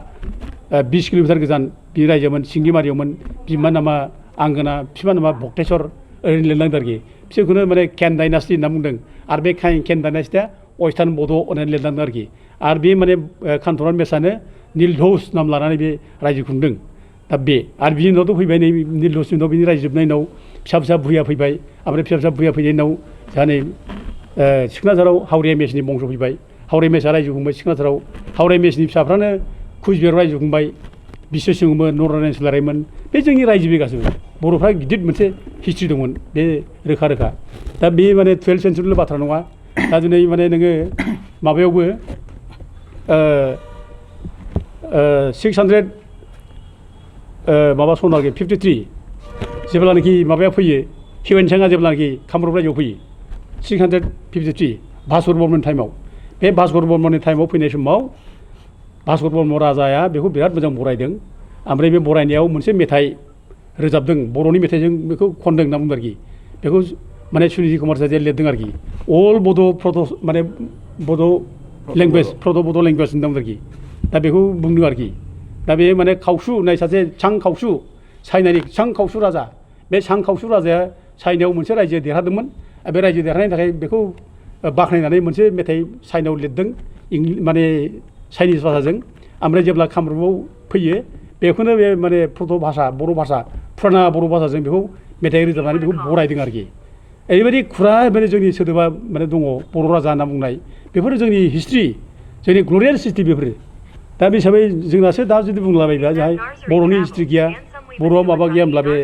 20 किल'मिटार गोजान बे रायजोमोन सिंगिमारियावमोन बिमा नामा आंगोना बिफा नामा भक्तेश्वर ओरैनो लिरलांदों आरोखि बिसोरखौनो माने केन डाइनास्टि होनना बुंदों आरो बे केन डाइनास्टिया अस्थान बड' होननानै लिरलांदों आरोखि आरो बे माने कान्थ'रान मेसानो नीलध्वज नाम लानानै बे रायजो खुंदों दा बे आरो बिनि उनावथ' फैबाय नै नीलध्वजनि उनाव बिनि रायजो जोबनायनि उनाव फिसा भुया फैबाय ओमफ्राय फिसा भुया फैनायनि उनाव जोंहा नै सिखनाझाराव हावरिया मेसनि बंस फैबाय हावरिया मेसा रायजो खुंबाय सिखनाझाराव हावरिया मेसनि फिसाफ्रानो कुचबिहाराव रायजो खुंबाय बिश्वसिंहमोन नरनारायण सलारायमोन बे जोंनि रायजो बे गासैबो बर'फ्रा गिदिर मोनसे हिस्ट्रि दंमोन बे रोखा रोखा दा बे माने 12th सेन्चुरिल' बाथ्रा नङा दा दिनै माने नोङो माबायावबो 600 माबा सनाव 53 जेब्लानाखि माबाया फैयो हिउएनसांआ जेब्लानाखि कामरुप रायजोआव फैयो 653 भास्कर बर्मननि टाइमाव बे भास्कर बर्मननि टाइमाव फैनाय समाव भास्कर बर्मन राजाया बेखौ बिराद मोजां बरायदों ओमफ्राय बे बरायनायाव मोनसे मेथाइ रोजाबदों बर'नि मेथाइजों बेखौ खनदों होनना बुंदों आरोखि बेखौ माने सुनिधि कुमार सासेया लिरदों आरोखि अल बड' माने बड' लेंगुवेज बड' लेंगुवेज होनना बुंदों आरोखि दा बेखौ बुंदों आरोखि दा बे माने खावसु होननाय सासे चां खावसु चाइनानि चां खावसु राजा बे चां खावसु राजाया चाइनायाव मोनसे रायजो देरहादोंमोन बे रायजो देरहानायनि थाखाय बेखौ बाख्नायनानै मोनसे मेथाइ चाइनायाव लिरदों माने चाइनिस भाषाजों ओमफ्राय जेब्ला कामरुपाव फैयो बेखौनो बे माने प्रथ' भाषा बर' भाषा फुराना बर' भाषाजों बेखौ मेथाइ रोजाबनानै बेखौ बरायदों आरोखि ओरैबायदि खुरा माने जोंनि सोदोबा माने दङ बर' राजा होनना बुंनाय बेफोरो जोंनि हिस्ट्रि जोंनि ग्ल'रियास हिस्ट्रि बेफोरो दा बे हिसाबै जोंनासो दा जुदि बुंलाबायब्ला जोंहा बर'नि हिस्ट्रि गैया बर'आ माबा गैया होनब्ला बे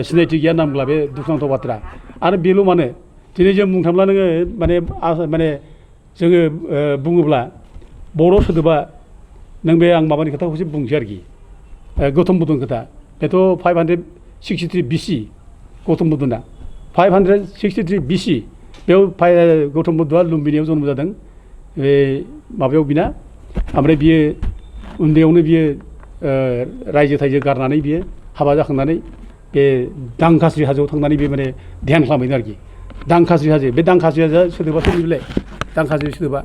सिनायथि गैया होनना बुंब्ला बे दुखुनांथाव बाथ्रा आरो बेल' मानो दिनै जों बुंनो थांब्ला नोङो माने जोङो बुङोब्ला बर' सोदोबा नों बे आं माबानि खोथाखौसो बुंसै आरोखि गौतम बुद्धनि खोथा बेथ' 563 BC गौतम बुद्धना 563 BC बेयाव गौतम बुद्धआ लुम्बिनीयाव जन्म जादों बे माबायाव बिना ओमफ्राय बियो उन्दैयावनो बियो रायजो थाइजो गारनानै बियो हाबा जाखांनानै बे दांखास्रि हाजोआव थांनानै बे माने ध्यान खालामहैदों आरोखि दांखास्रि हाजो बे दांखास्रि हाजोआ सोदोबा सोलिबाय दांखास्रि सोदोबा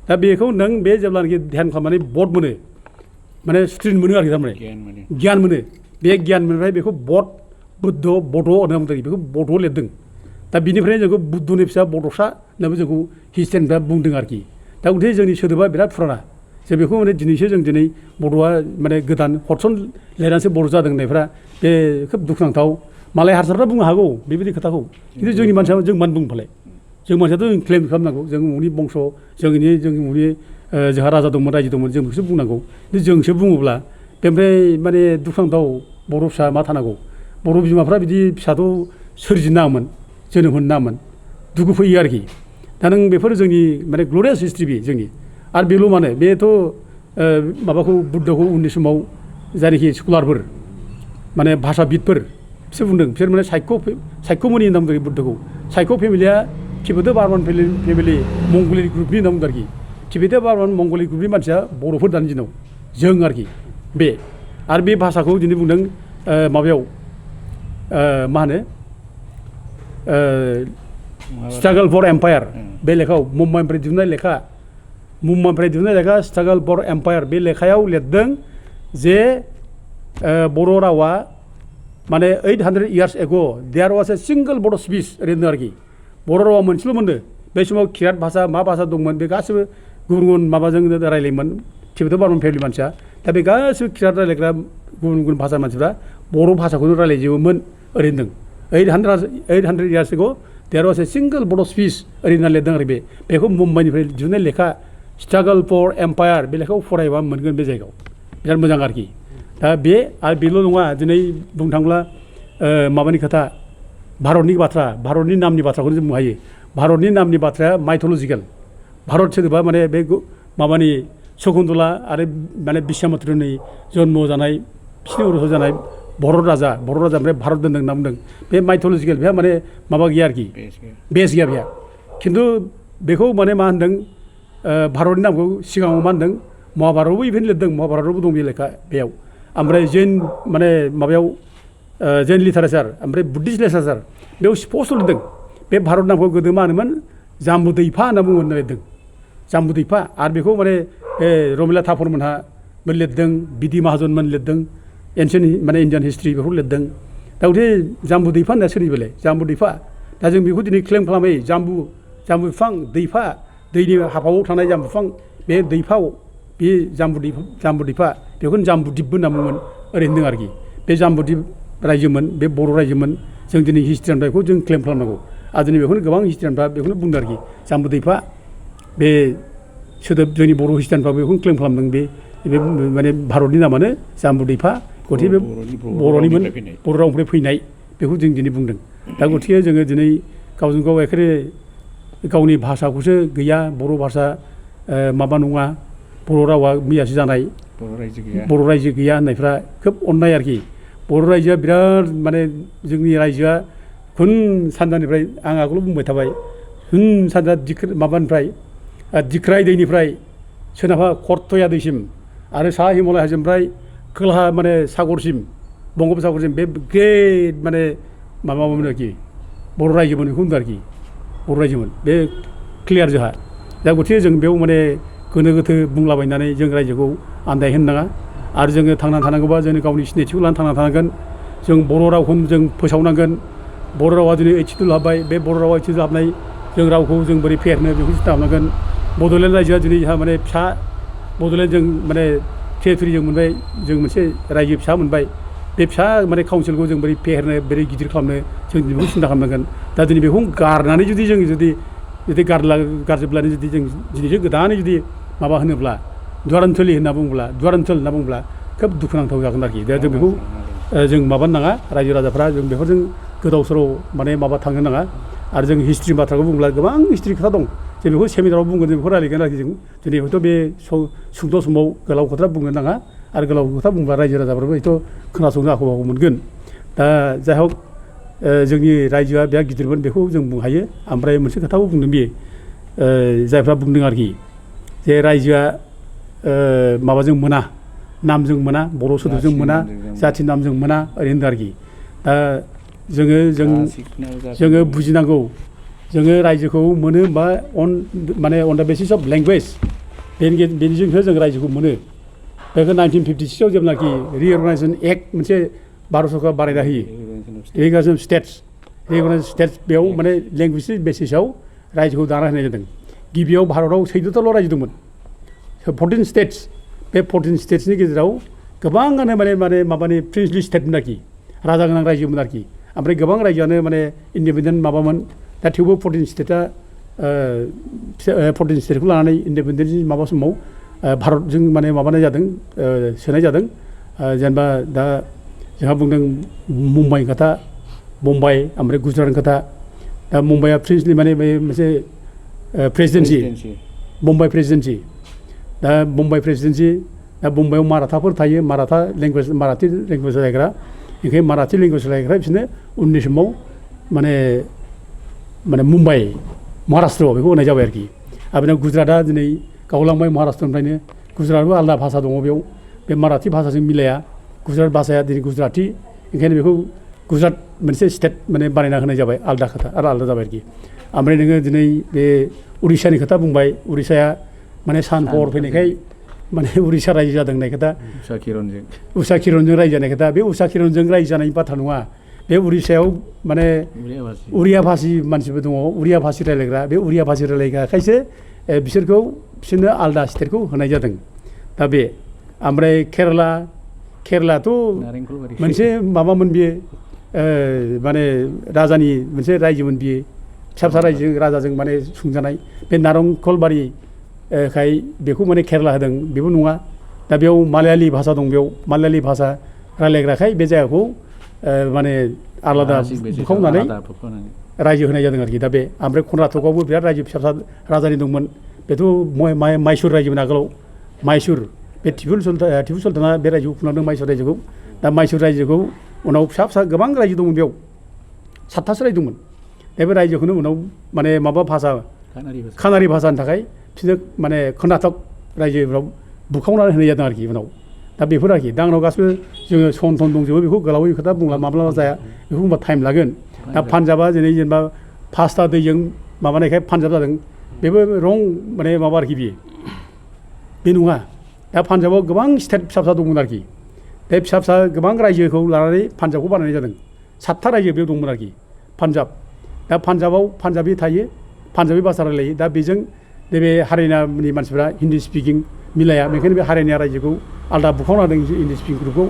दा बेखौ नों बे जेब्लानाखि ध्यान खालामनानै बध मोनो माने स्ट्रिन मोनो आरोखि थारमाने गियान मोनो बे गियान मोननाय बेखौ बध बुद्ध बड' होनना बुंदों बेखौ बड' लिरदों दा बिनिफ्रायनो जोंखौ बुद्धनि फिसा बड'सा होननानै जोंखौ हिस्ट्रियानफ्रा बुंदों आरोखि दा गथिखे जोंनि सोदोबा बिराद फुराना जों बेखौ माने दिनैसो जों दिनै बड'आ माने गोदान हरसन लिरनानैसो बर' जादों होननायफ्रा बे खोब दुखुनांथाव मालाय हारसाफ्रा बुंनो हागौ बेबायदि खोथाखौ खिन्थु जोंनि मानसिया जों मानो बुंफालाय जों मानसियाथ' जों क्लेम खालामनांगौ जों उमुनि बंस जोंनि जोंहा राजा दंमोन रायजो दंमोन जों बेखौसो बुंनांगौ खिन्थु जोंसो बुङोब्ला बेनिफ्राय माने दुखुनांथाव बर' फिसा मा थानांगौ बर' बिमाफ्रा बिदि फिसाथ' सोरजिनो नाङामोन जोनोम होनो नाङामोन दुखु फैयो आरोखि दा नों बेफोर जोंनि माने ग्ल'रियास हिस्ट्रि बे जोंनि आरो बेल' मानो बेथ' माबाखौ बुद्धखौ उननि समाव जायनाखि स्कलारफोर माने भाषाबिदफोर बिसोर बुंदों बिसोर माने सायख्यमनि होनना बुंदों बुद्धखौ सायख' फेमिलिया तिबेटान बार्मान फेमिलि मंगलिक ग्रुपनि होनना बुंदों आरोखि तिबेटान बार्मान मंगलिक ग्रुपनि मानसिया बर'फोर दानि दिनाव जों आरोखि बे आरो बे भाषाखौ दिनै बुंदों माबायाव मा होनो स्ट्रागल फर एम्पायार बे लेखायाव मुम्बाइनिफ्राय दिहुननाय लेखा स्ट्रागल फर एम्पायार बे लेखायाव लिरदों जे बर' रावा माने 800 years ago there was a single Bodo' speech ओरैनो आरोखि बर' रावा मोनसेल' मोनदों बे समाव किरात भाषा मा भाषा दंमोन बे गासिबो गुबुन गुबुन माबाजों रायलायोमोन तिबेटान बार्मान फेमिलि मानसिया दा बे गासिबो किरात रायलायग्रा गुबुन गुबुन भाषा मानसिफ्रा बर' भाषाखौनो रायलायजोबोमोन ओरैनो 800 years ago there was a single Bodo' speech ओरैनो लिरदों आरो बेखौ मुम्बाइनिफ्राय दिहुननाय लेखा स्ट्रागल फर एम्पायार बे लेखाखौ फरायबा मोनगोन बे जायगायाव बिराद मोजां आरोखि दा बे आरो बेल' नङा दिनै बुंनो थाङोब्ला माबानि खोथा भारतनि बाथ्रा भारतनि नामनि बाथ्राखौनो जों बुंनो हायो भारतनि नामनि बाथ्राया माइथलजिकेल भारत सोदोबा माने बे माबानि शकुन्तला आरो माने बिश्वामित्रनि जन्म जानाय बिसिनि उरह जानाय बर' राजा ओमफ्राय भारत दोनदों होनना बुंदों बे माइथलजिकेल बेहा माने माबा गैया आरोखि बेस गैया बेहा खिन्थु बेखौ माने मा होनदों भारतनि नामखौ सिगाङाव मा होनदों महाभारतआवबो इभेन्ट लिरदों महाभारतआवबो दं बे लेखा बेयाव ओमफ्राय जैन माने माबायाव जैन लिटारेचार ओमफ्राय बुद्धिस्ट लिटारेचार बेयाव स्पस्ट लिरदों बे भारत नामखौ गोदो मा होनोमोन जाम्बुदैफा होनना बुङोमोन होनना लिरदों जाम्बु दैफा आरो बेखौ माने रमिला थापरमोनहा लिरदों बिदि माहाजनमोन लिरदों एनसियेन्ट माने इन्डियान हिस्ट्रि बेखौ लिरदों दा गथे जाम्बु दैफा होनना सोलियो बेलाय जाम्बु दैफा दा जों बेखौ दिनै क्लेम खालामो जाम्बु बिफां दैफा दैनि हाफाङाव थानाय जाम्बु बिफां बे दैफाव बे जाम्बु दैफा बेखौनो जाम्बु दिपबो होनना बुङोमोन ओरैनो दं आरोखि बे जाम्बु दिप रायजोमोन बे बर' रायजोमोन जों दिनै हिस्ट्रियानफ्रा बेखौ जों क्लेम खालामनांगौ आरो दिनै बेखौनो गोबां हिस्ट्रियानफ्रा बेखौनो बुंदों आरोखि जाम्बु दैफा बे सोदोब जोंनि बर' हिस्ट्रियानफ्रा बेखौनो क्लेम खालामदों बे माने भारतनि नामानो जाम्बु दैफा गथिखे बे बर'निमोन बर' रावनिफ्राय फैनाय बेखौ जों दिनै बुंदों दा गथिखे जोङो दिनै गावजों गाव एखेबारे गावनि भाषाखौसो गैया बर' भाषा माबा नङा बर' रावा मैयासो जानाय बर' रायजो गैया होननायफ्रा खोब अननाय आरोखि बर' रायजोआ बिराद माने जोंनि रायजोआ खुन सानजानिफ्राय आं आगोलाव बुंबाय थाबाय खुन सानजा माबानिफ्राय दिख्राय दैनिफ्राय सोनाबहा करतया दैसिम आरो साहा हिमालय हाजोनिफ्राय खोलाहा माने सागरसिम बंग'पसागरसिम बे ग्रेट माने माबामोन आरोखि बर' रायजोमोन बेखौ होनदों आरोखि बर' रायजोमोन बे क्लियार जोंहा दा गथिखे जों बेयाव माने गोनो गोथो बुंलाबायनानै जों रायजोखौ आन्दायहोनो नाङा आरो जोङो थांनानै थानांगौबा जों गावनि सिनायथिखौ लानानै थांनानै थानांगोन जों बर' रावखौ जों फोसावनांगोन बर' रावा दिनै ओइथितुल हाबबाय बे बर' रावा ओइथितुल हाबनाय जों रावखौ जों बोरै फेहेरनो बेखौ सिन्था खालामनांगोन बड'लेण्ड रायजोआ दिनै जोंहा माने फिसा बड'लेण्ड जों माने टेरिटरि जों मोनबाय जों मोनसे रायजो फिसा मोनबाय बे फिसा माने काउन्सिलखौ जों बोरै फेहेरनो बोरै गिदिर खालामनो जों बेखौ सिन्था खालामनांगोन दा दिनै बेखौ गारनानै जुदि जों गारजोबब्लानो जुदि जों दिनैसो गोदानै जुदि माबा होनोब्ला दुवारान्थलि होनना बुङोब्ला खोब दुखुनांथाव जागोन आरोखि दा जों बेखौ जों माबानो नाङा रायजो राजाफ्रा जों बेफोरजों गोदाव सोराव माने माबा थांनो नाङा आरो जों हिस्ट्रि बाथ्राखौ बुंब्ला गोबां हिस्ट्रि खोथा दं जों बेखौ सेमिनाराव बुंगोन जों बेखौ रायलायगोन आरोखि जों दिनै हयथ' बे सुंद' समाव गोलाव खोथा बुंनो नाङा आरो गोलाव खोथा बुंब्ला रायजो राजाफ्राबो हयथ' खोनासंनो आख' फाख' मोनगोन दा जाय हक जोंनि रायजोआ बिराद गिदिरमोन बेखौ जों बुंनो हायो ओमफ्राय मोनसे खोथाखौ बुंदों बियो जायफ्रा बुंदों आरोखि जे रायजोआ माबाजों मोना नामजों मोना बर' सोदोबजों मोना जाथि नामजों मोना ओरै होनदों आरोखि दा जोङो बुजिनांगौ जोङो रायजोखौ मोनो होनबा अन दा बेसिस अफ लेंगुवेज बेनिजोंसो जों रायजोखौ मोनो बेखौ 1956आव जेब्लानाखि रिअर्गानाइजेसन एक्ट मोनसे भारत सरकार बानायना होयो रिअर्गानाइजेसन स्टेट्स बेयाव माने लेंगुवेज बेसिसाव रायजोखौ दाना होनाय जादों गिबियाव भारताव 14थाल' रायजो दंमोन 14 स्टेट्स बे 14 स्टेट्सनि गेजेराव गोबाङानो माने माबानि प्रिन्सलि स्टेटमोन आरोखि राजा गोनां रायजोमोन आरोखि ओमफ्राय गोबां रायजोआनो माने इन्डिपेन्डेन्ट माबामोन दा थेवबो 14 स्टेटखौ लानानै इन्डिपेन्डेन्टनि माबा समाव भारतजों माने माबानाय जादों सोनाय जादों जेनेबा दा जोंहा बुंदों मुम्बाइनि खोथा बम्बाइ ओमफ्राय गुजरातनि खोथा दा मुम्बाइआ प्रिन्सलि माने बे मोनसे प्रेसिडेन्सि बम्बाइ प्रेसिडेन्सि दा बम्बाइआव माराठाफोर थायो माराठी लेंगुवेज रायग्रा ओंखायनो माराठी लेंगुवेज रायग्रा बिसोरनो उननि समाव माने मुम्बाइ महाराष्ट्रआव बेखौ होनाय जाबाय आरोखि आरो बिनाव गुजरातआ दिनै गावलांबाय महाराष्ट्रनिफ्रायनो गुजरातआवबो आलादा भाषा दङ बेयाव बे माराठी भाषाजों मिलाया गुजरात भाषाया दिनै गुजराती ओंखायनो बेखौ गुजरात मोनसे स्टेट माने बानायना होनाय जाबाय आलादा खोथा आरो आलादा जाबाय आरोखि ओमफ्राय नोङो दिनै बे उरिष्यानि खोथा बुंबाय उरिष्याया माने सान हर फैनायखाय माने उरिष्या रायजो जादों होननाय खोथा उषा किरणजों रायजो जानाय खोथा बे उषा किरणजों रायजो जानायनि बाथ्रा नङा बे उरिष्यायाव माने उरिया भाषी मानसिबो दङ उरिया भाषी रायलायग्रा बे उरिया भाषी रायलायग्राखायसो बिसोरनो आलादा स्टेटखौ होनाय जादों दा बे ओमफ्राय केरेलाथ' मोनसे माबामोन बियो माने राजानि मोनसे रायजोमोन बियो फिसा फिसा रायजोजों राजाजों माने सुंजानाय बे नारेंखलबारि खाय बेखौ माने केरेला होदों बेबो नङा दा बेयाव मालायालि भाषा दं बेयाव मालायालि भाषा रायलायग्राखाय बे जायगाखौ माने आलादा बुखावनानै रायजो होनाय जादों आरोखि दा बे ओमफ्राय कर्नाटकआवबो बिराद रायजो फिसा फिसा राजानि दंमोन बेथ' माइसुर रायजोमोन आगोलाव माइसुर बे टिपु सुल्ताना बे रायजोखौ खुंलांदों माइसुर रायजोखौ दा माइसुर रायजोखौ उनाव फिसा फिसा गोबां रायजो दंमोन बेयाव 7थासो रायजो दंमोन दा बे रायजोखौनो उनाव माने माबा भाषा खानारि भाषानि थाखाय बिसोरनो माने कर्नाटक रायजोफ्राव बुखावनानै होनाय जादों आरोखि उनाव दा बेफोर आरोखि दा आंनाव गासिबो जोङो सन दंजोबो बेखौ गोलावै खोथा बुंला माब्लाबा जाया बेखौ बुंबा टाइम लागोन दा पान्जाबा जेनेबा 5टा दैजों माबानायखाय पान्जाब जादों बेबो रं माने माबा आरोखि बियो बे नङा दा पान्जाबाव गोबां स्टेट फिसा फिसा दंमोन आरोखि बे फिसा फिसा गोबां रायजोखौ लानानै पान्जाबखौ बानायनाय जादों 7था रायजो बेयाव दंमोन आरोखि पान्जाब दा पान्जाबाव पान्जाबि थायो पान्जाबि भाषा रायलायो दा बेजों नैबे हारियानानि मानसिफ्रा हिन्दी स्पिकिं मिलाया बेखायनो बे हारियाना रायजोखौ आलदा बुखावना होदों हिन्दी स्पिकिं ग्रुपखौ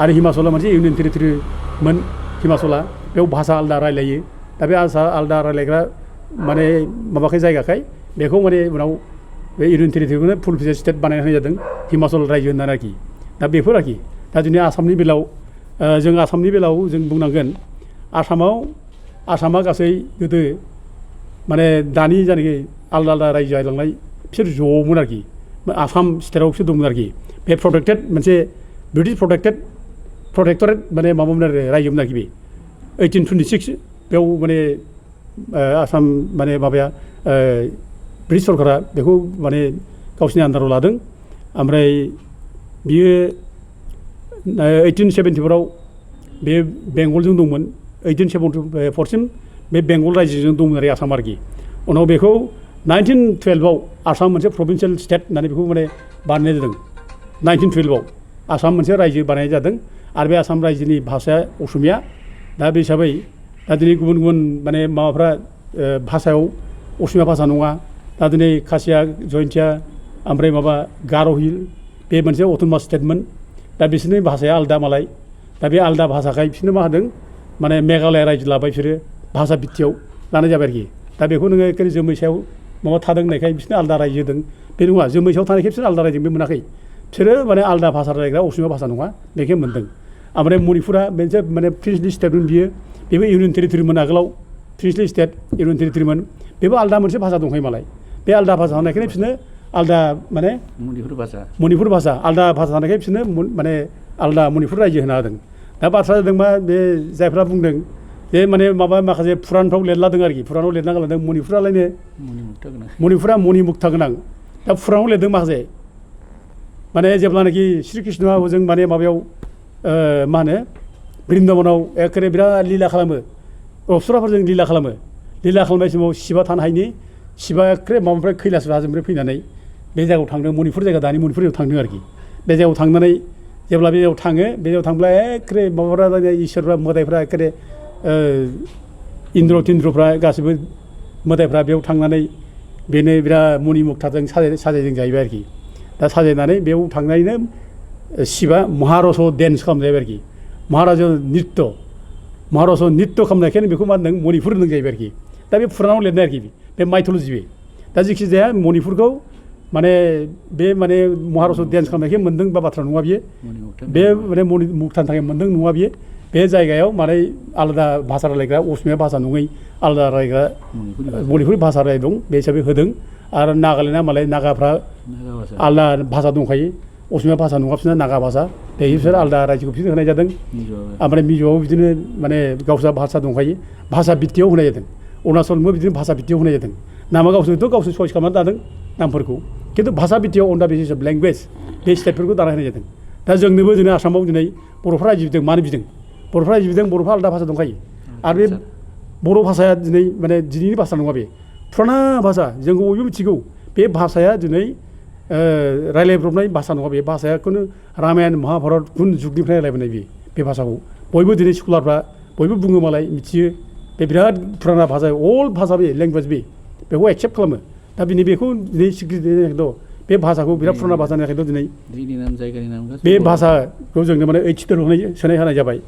आरो हिमाचला मोनसे इउनियन टेरिटरिमोन हिमाचला बेयाव भाषा आलदा रायलायो दा बे आलदा रायलायग्रा माने माबाखाय जायगाखाय बेखौ माने उनाव बे इउनियन टेरिटरिखौनो फुल फेजेड स्टेट बानायना होनाय जादों हिमाचल रायजो होननानै आरोखि दा बेफोर आरोखि दा दिनै आसामनि बेलायाव जों आसामनि बेलायाव जों बुंनांगोन आसामा गासै गोदो माने दानि जायनाखि आलदा आलदा रायजो जालांनाय बिसोर ज'मोन आरोखि आसाम स्टेटआव बिसोर दंमोन आरोखि बे प्रटेक्टेड मोनसे ब्रिटिश प्रटेक्टरेट माने माबामोन आरो रायजोमोन आरोखि बे 1826 बेयाव माने आसाम माने माबाया ब्रिटिश सरकारा बेखौ माने गावसिनि आन्दाराव लादों ओमफ्राय बियो 1874आव बे बेंगलजों दंमोन 1874सिम बे बेंगल रायजोजों दंमोन आरो आसाम आरोखि उनाव बेखौ 1912आव आसाम मोनसे प्रभिन्सियेल स्टेट होननानै बेखौ माने बानायनाय जादों 1912आव आसाम मोनसे रायजो बानायनाय जादों आरो बे आसाम रायजोनि भाषाया असमिया दा बे हिसाबै दा दिनै गुबुन गुबुन माने माबाफ्रा भाषायाव असमिया भाषा नङा दा दिनै खासिया जयन्तिया ओमफ्राय माबा गार' हिल बे मोनसे अट'नमास स्टेटमोन दा बिसोरनि भाषाया आलदा मालाय दा बे आलदा भाषाखाय बिसोरनो मा होदों माने मेघालय रायजो लाबाय बिसोरो भाषा भित्तियाव लानाय जाबाय आरोखि दा बेखौ नोङो एखे जोमै सायाव माबा थादों होननायखाय बिसोरनो आलदा रायजो होदों बे नङा जोमै सायाव थानायखाय बिसोर आलदा रायजोबो मोनाखै बिसोरो माने आलदा भाषा रायलायग्रा असमिया भाषा नङा बेखौ मोन्दों ओमफ्राय मणिपुरा मोनसे माने प्रिन्सलि स्टेटमोन बियो बेबो इउनियन टेरिटरिमोन आगोलाव प्रिन्सलि स्टेट इउनियन टेरिटरिमोन बेबो आलदा मोनसे भाषा दंखायो मालाय बे आलदा भाषा थानायखायनो बिसोरनो आलदा माने मणिपुर भाषा आलदा भाषा थानायखाय बिसोरनो माने आलदा मणिपुर रायजो होना होदों दा बाथ्राया जादों मा बे जायफ्रा बुंदों जे माने माबा माखासे पुरानफ्राव लिरलादों आरोखि पुरानाव लिरना गालांदों मणिपुरालायनो मणिपुरा मणिमुक्ता गोनां दा पुरानाव लिरदों माखासे माने जेब्लानाखि श्री कृष्णआ जों माने माबायाव मा होनो बृन्दाबनाव एखेबारे बिराद लीला खालामो अप्सराफोरजों लीला खालामनाय समाव शिबा थानो हायिनि शिबा एखेबारे माबानिफ्राय कैलास राहाजोनिफ्राय फैनानै बे जायगायाव थांदों मणिपुर जायगा दानि मणिपुर जायगायाव थांदों आरोखि बे जायगायाव थांनानै जेब्ला बे जायगायाव थाङो बे जायगायाव थांब्ला एखेबारे माबाफ्रा इसोरफ्रा मोदायफ्रा एखेबारे इन्द्र तिन्द्रफ्रा गासिबो मोदायफ्रा बेयाव थांनानै बेनो बिराद मणिमुक्ताजों साजायदों जाहैबाय आरोखि दा साजायनानै बेयाव थांनानैनो शिबा महारस डेन्स खालामजाहैबाय आरोखि महाराज नित्य खालामनायखायनो बेखौ मा होनदों मणिपुर होनदों जाहैबाय आरोखि दा बे पुरानाव लिरनाय आरोखि बे माइथलजि दा जेखि जाया मणिपुरखौ माने बे माने महारस डेन्स खालामनायखाय मोन्दों बा बाथ्रा नङा बियो बे माने मणिमुक्तानि थाखाय मोन्दों नङा बियो बे जायगायाव माने आलादा भाषा रायलायग्रा असमिया भाषा नङै आलादा रायग्रा मणिपुरि भाषा राय दं बे हिसाबै होदों आरो नागालेण्डआ मालाय नागाफ्रा आलादा भाषा दंखायो असमिया भाषा नङा बिसोरना नागा भाषा बे बिसोर आलादा रायजोखौ बिसोरनो होनाय जादों ओमफ्राय मिज'आव बिदिनो माने गावस्रा भाषा दंखायो भाषा भित्तियाव होनाय जादों अरुणाचलबो बिदिनो भाषा भित्तियाव होनाय जादों नामा गावसोरथ' गावसोर चइस खालामनानै दादों नामफोरखौ खिन्थु भाषा भित्तियाव अन दा बेसिस अफ लेंगुवेज बे स्टेटफोरखौ दाना होनाय जादों दा जोंनोबो दिनै आसामाव दिनै बर'फ्रा रायजो बिदों मानो बिदों बर'फ्रा रायजो बिदों बर'फ्रा आलादा भाषा दंखायो आरो बे बर' भाषाया दिनै माने दिनैनि भाषा नङा बे फुराना भाषा जों बयबो मिथिगौ बे भाषाया दिनै रायलायब्रबनाय भाषा नङा बे भाषाखौनो रामायण महाभारत गुन जुगनिफ्राय रायलायबोनाय बे भाषाखौ बयबो दिनै स्कलारफ्रा बयबो बुङो मालाय मिथियो बे बिराद फुराना भाषा अल्ड भाषा बे लेंगुवेज बेखौ एक्सेप्ट खालामो दा बिनि बेखौ दिनै सिक्रिट बे भाषाखौ बिराद फुराना भाषानि थाखायथ' दिनै बे भाषाखौ जोंनो माने ओइथिफोर सोनाय होनाय जाबाय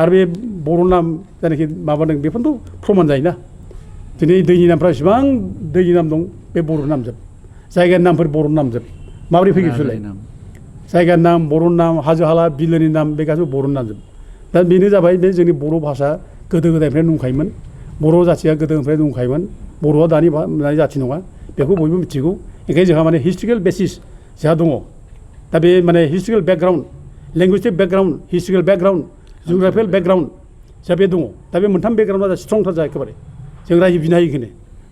आरो बे बर' नाम जायनाखि माबादों बेफोरथ' प्रमान जायोना दिनै दैनि नामफ्रा इसिबां दैनि नाम दं बे बर' नामजोब जायगानि नामफोर बर' नामजोब माबोरै फैयो बिसोरलाय जायगानि नाम बर' नाम हाजो हाला बिलोनि नाम बे गासैबो बर' नामजोब दा बेनो जाबाय बे जोंनि बर' भाषा गोदो गोदायनिफ्रायनो दंखायोमोन बर' जाथिया गोदोनिफ्राय दंखायोमोन बर'आ दानि जाथि नङा बेखौ बयबो मिथिगौ ओंखायनो जोंहा माने हिस्ट्रिकेल बेसिस जोंहा दङ दा बे माने historical background linguistic background historical background geographical background जा बे दङ दा बे मोनथाम बेकग्राउन्डआ स्ट्रंथार जा एखेबारे जों रायजो बिनो हायो बेखौनो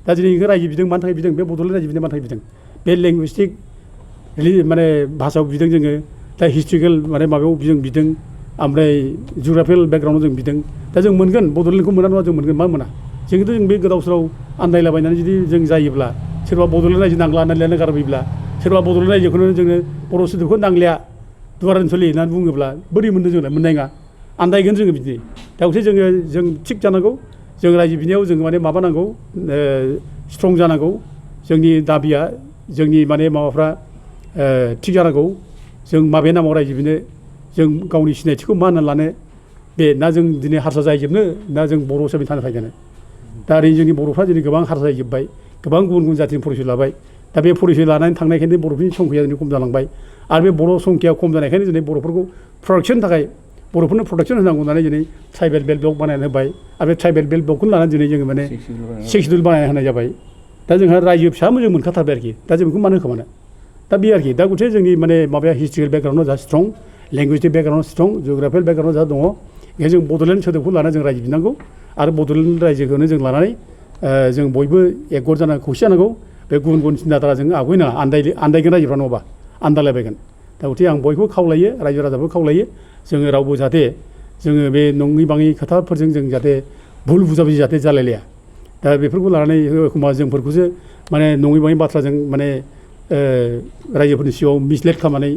दा दिनै बेखौ रायजो बिदों मानि थाखाय बिदों बे बड'लेण्ड रायजो बिदों मानि थाखाय बिदों बे लेंगुवेस्टिक माने भाषायाव बिदों जोङो दा हिस्ट्रिकेल माने माबायाव जों बिदों ओमफ्राय जिअ'ग्राफिकेल बेकग्राउन्डआव जों बिदों दा जों मोनगोन बड'लेण्डखौ मोना नङा जों मोनगोन मा मोना जोंथ' जों बे गोदाव सोराव आन्दायलाबायनानै जुदि जों जायोब्ला सोरबा बड'लेण्ड रायजो नांला होननानै लिरनो गारबोयोब्ला सोरबा बड'लेण्ड रायजोखौनो जोङो बर' सोदोबखौ नांलिया दुवार ओनसोलि होननानै बुङोब्ला बोरै मोनदों जोंलाय मोननाय नङा आन्दायगोन जोङो बिदि दा गथिखे जों थिग जानांगौ जों रायजो बिनायाव जोङो माने माबानांगौ स्ट्रं जानांगौ जोंनि दाबिया जोंनि माने माबाफ्रा थिग जानांगौ जों माबे नामाव रायजो बिनो जों गावनि सिनायथिखौ मा होननानै लानो बे ना जों दिनै हारसा जाहैजोबनो ना जों बर' हिसाबै थानो फैगोन दा ओरैनो जोंनि बर'फ्रा दिनै गोबां हारसा जाहैजोब्बाय गोबां गुबुन गुबुन जाथिनि परिसय लाबाय दा बे परिसय लानानै थांनायखायनो बर'फोरनि संख्या दिनै खम जालांबाय आरो बे बर' संख्या खम जानायखायनो दिनै बर'फोरखौ प्रटेक्सन थाखाय बर'फोरनो प्रटेक्सन होनांगौ होननानै दिनै ट्राइबेल बेल्ट ब्लक बानायना होबाय आरो बे ट्राइबेल बेल्ट ब्लकखौनो लानानै दिनै जोङो माने सिक्स सिडुल बानायना होनाय जाबाय दा जोंहा रायजो फिसा जों मोनखाथारबाय आरोखि दा जों बेखौ मानो होखोमानो दा बे आरोखि दा गथिखे जोंनि माने माबाया हिस्ट्रिकेल बेकग्राउन्डआव जा स्ट्रं लेंगुवेजनि बेकग्राउन्डआव स्ट्रं जिअ'ग्राफिकेल बेकग्राउन्डआव जा दङ बेखायनो जों बड'लेण्ड सोदोबखौ लानानै जों रायजो बिनांगौ आरो बड'लेण्ड रायजोखौनो जों लानानै जों बयबो एकगत जानांगौ खौसे जानांगौ बे गुबुन गुबुन सिन्थाधारा जों आवगायनाङा आन्दायगोन रायजोफ्रा नङाबा आन्दायलायबायगोन दा गथिखे आं बयखौबो खावलायो रायजो राजाफोरखौ खावलायो जोङो रावबो जाहाथे जोङो बे नङै बाङै खोथाफोरजों जों जाहाथे भुल बुजाबुजि जाहाथे जालायलाया दा बेफोरखौ लानानै एखमबा जोंफोरखौसो माने नङै बाङै बाथ्राजों माने रायजोफोरनि सिगाङाव मिसलेट खालामनानै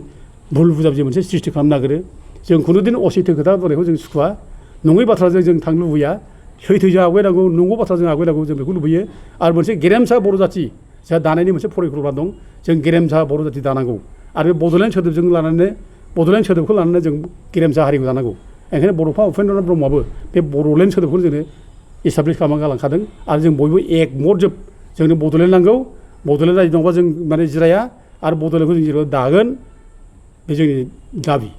भुल बुजाबुजि मोनसे सृष्टि खालामनो नागिरो जों खुनुदिन असैथो खोथा बुंनायखौ जों सुखुवा नङै बाथ्राजों जों थांनो लुबैया सैथोजों आवगायनांगौ नंगौ बाथ्राजों आवगायनांगौ जों बेखौ लुबैयो आरो मोनसे गेरेमसा बर' जाथि जोंहा दानायनि मोनसे फरिकल्पना दं जों गेरेमसा बर' जाथि दानांगौ आरो बे बड'लेण्ड सोदोबजों लानानै बड'लेण्ड सोदोबखौ लानानै जों गेरेमसा हारिखौ दानांगौ ओंखायनो बड'फा उपेन्द्रनाथ ब्रह्मआबो बे बड'लेण्ड सोदोबखौनो जोंनो एस्टाब्लिस खालामना गालांखादों आरो जों बयबो एकमत जोब जोंनो बड'लेण्ड नांगौ बड'लेण्ड रायजो नङाबा जों माने जिराया आरो बड'लेण्डखौ जों जेराव दागोन बे जोंनि दाबि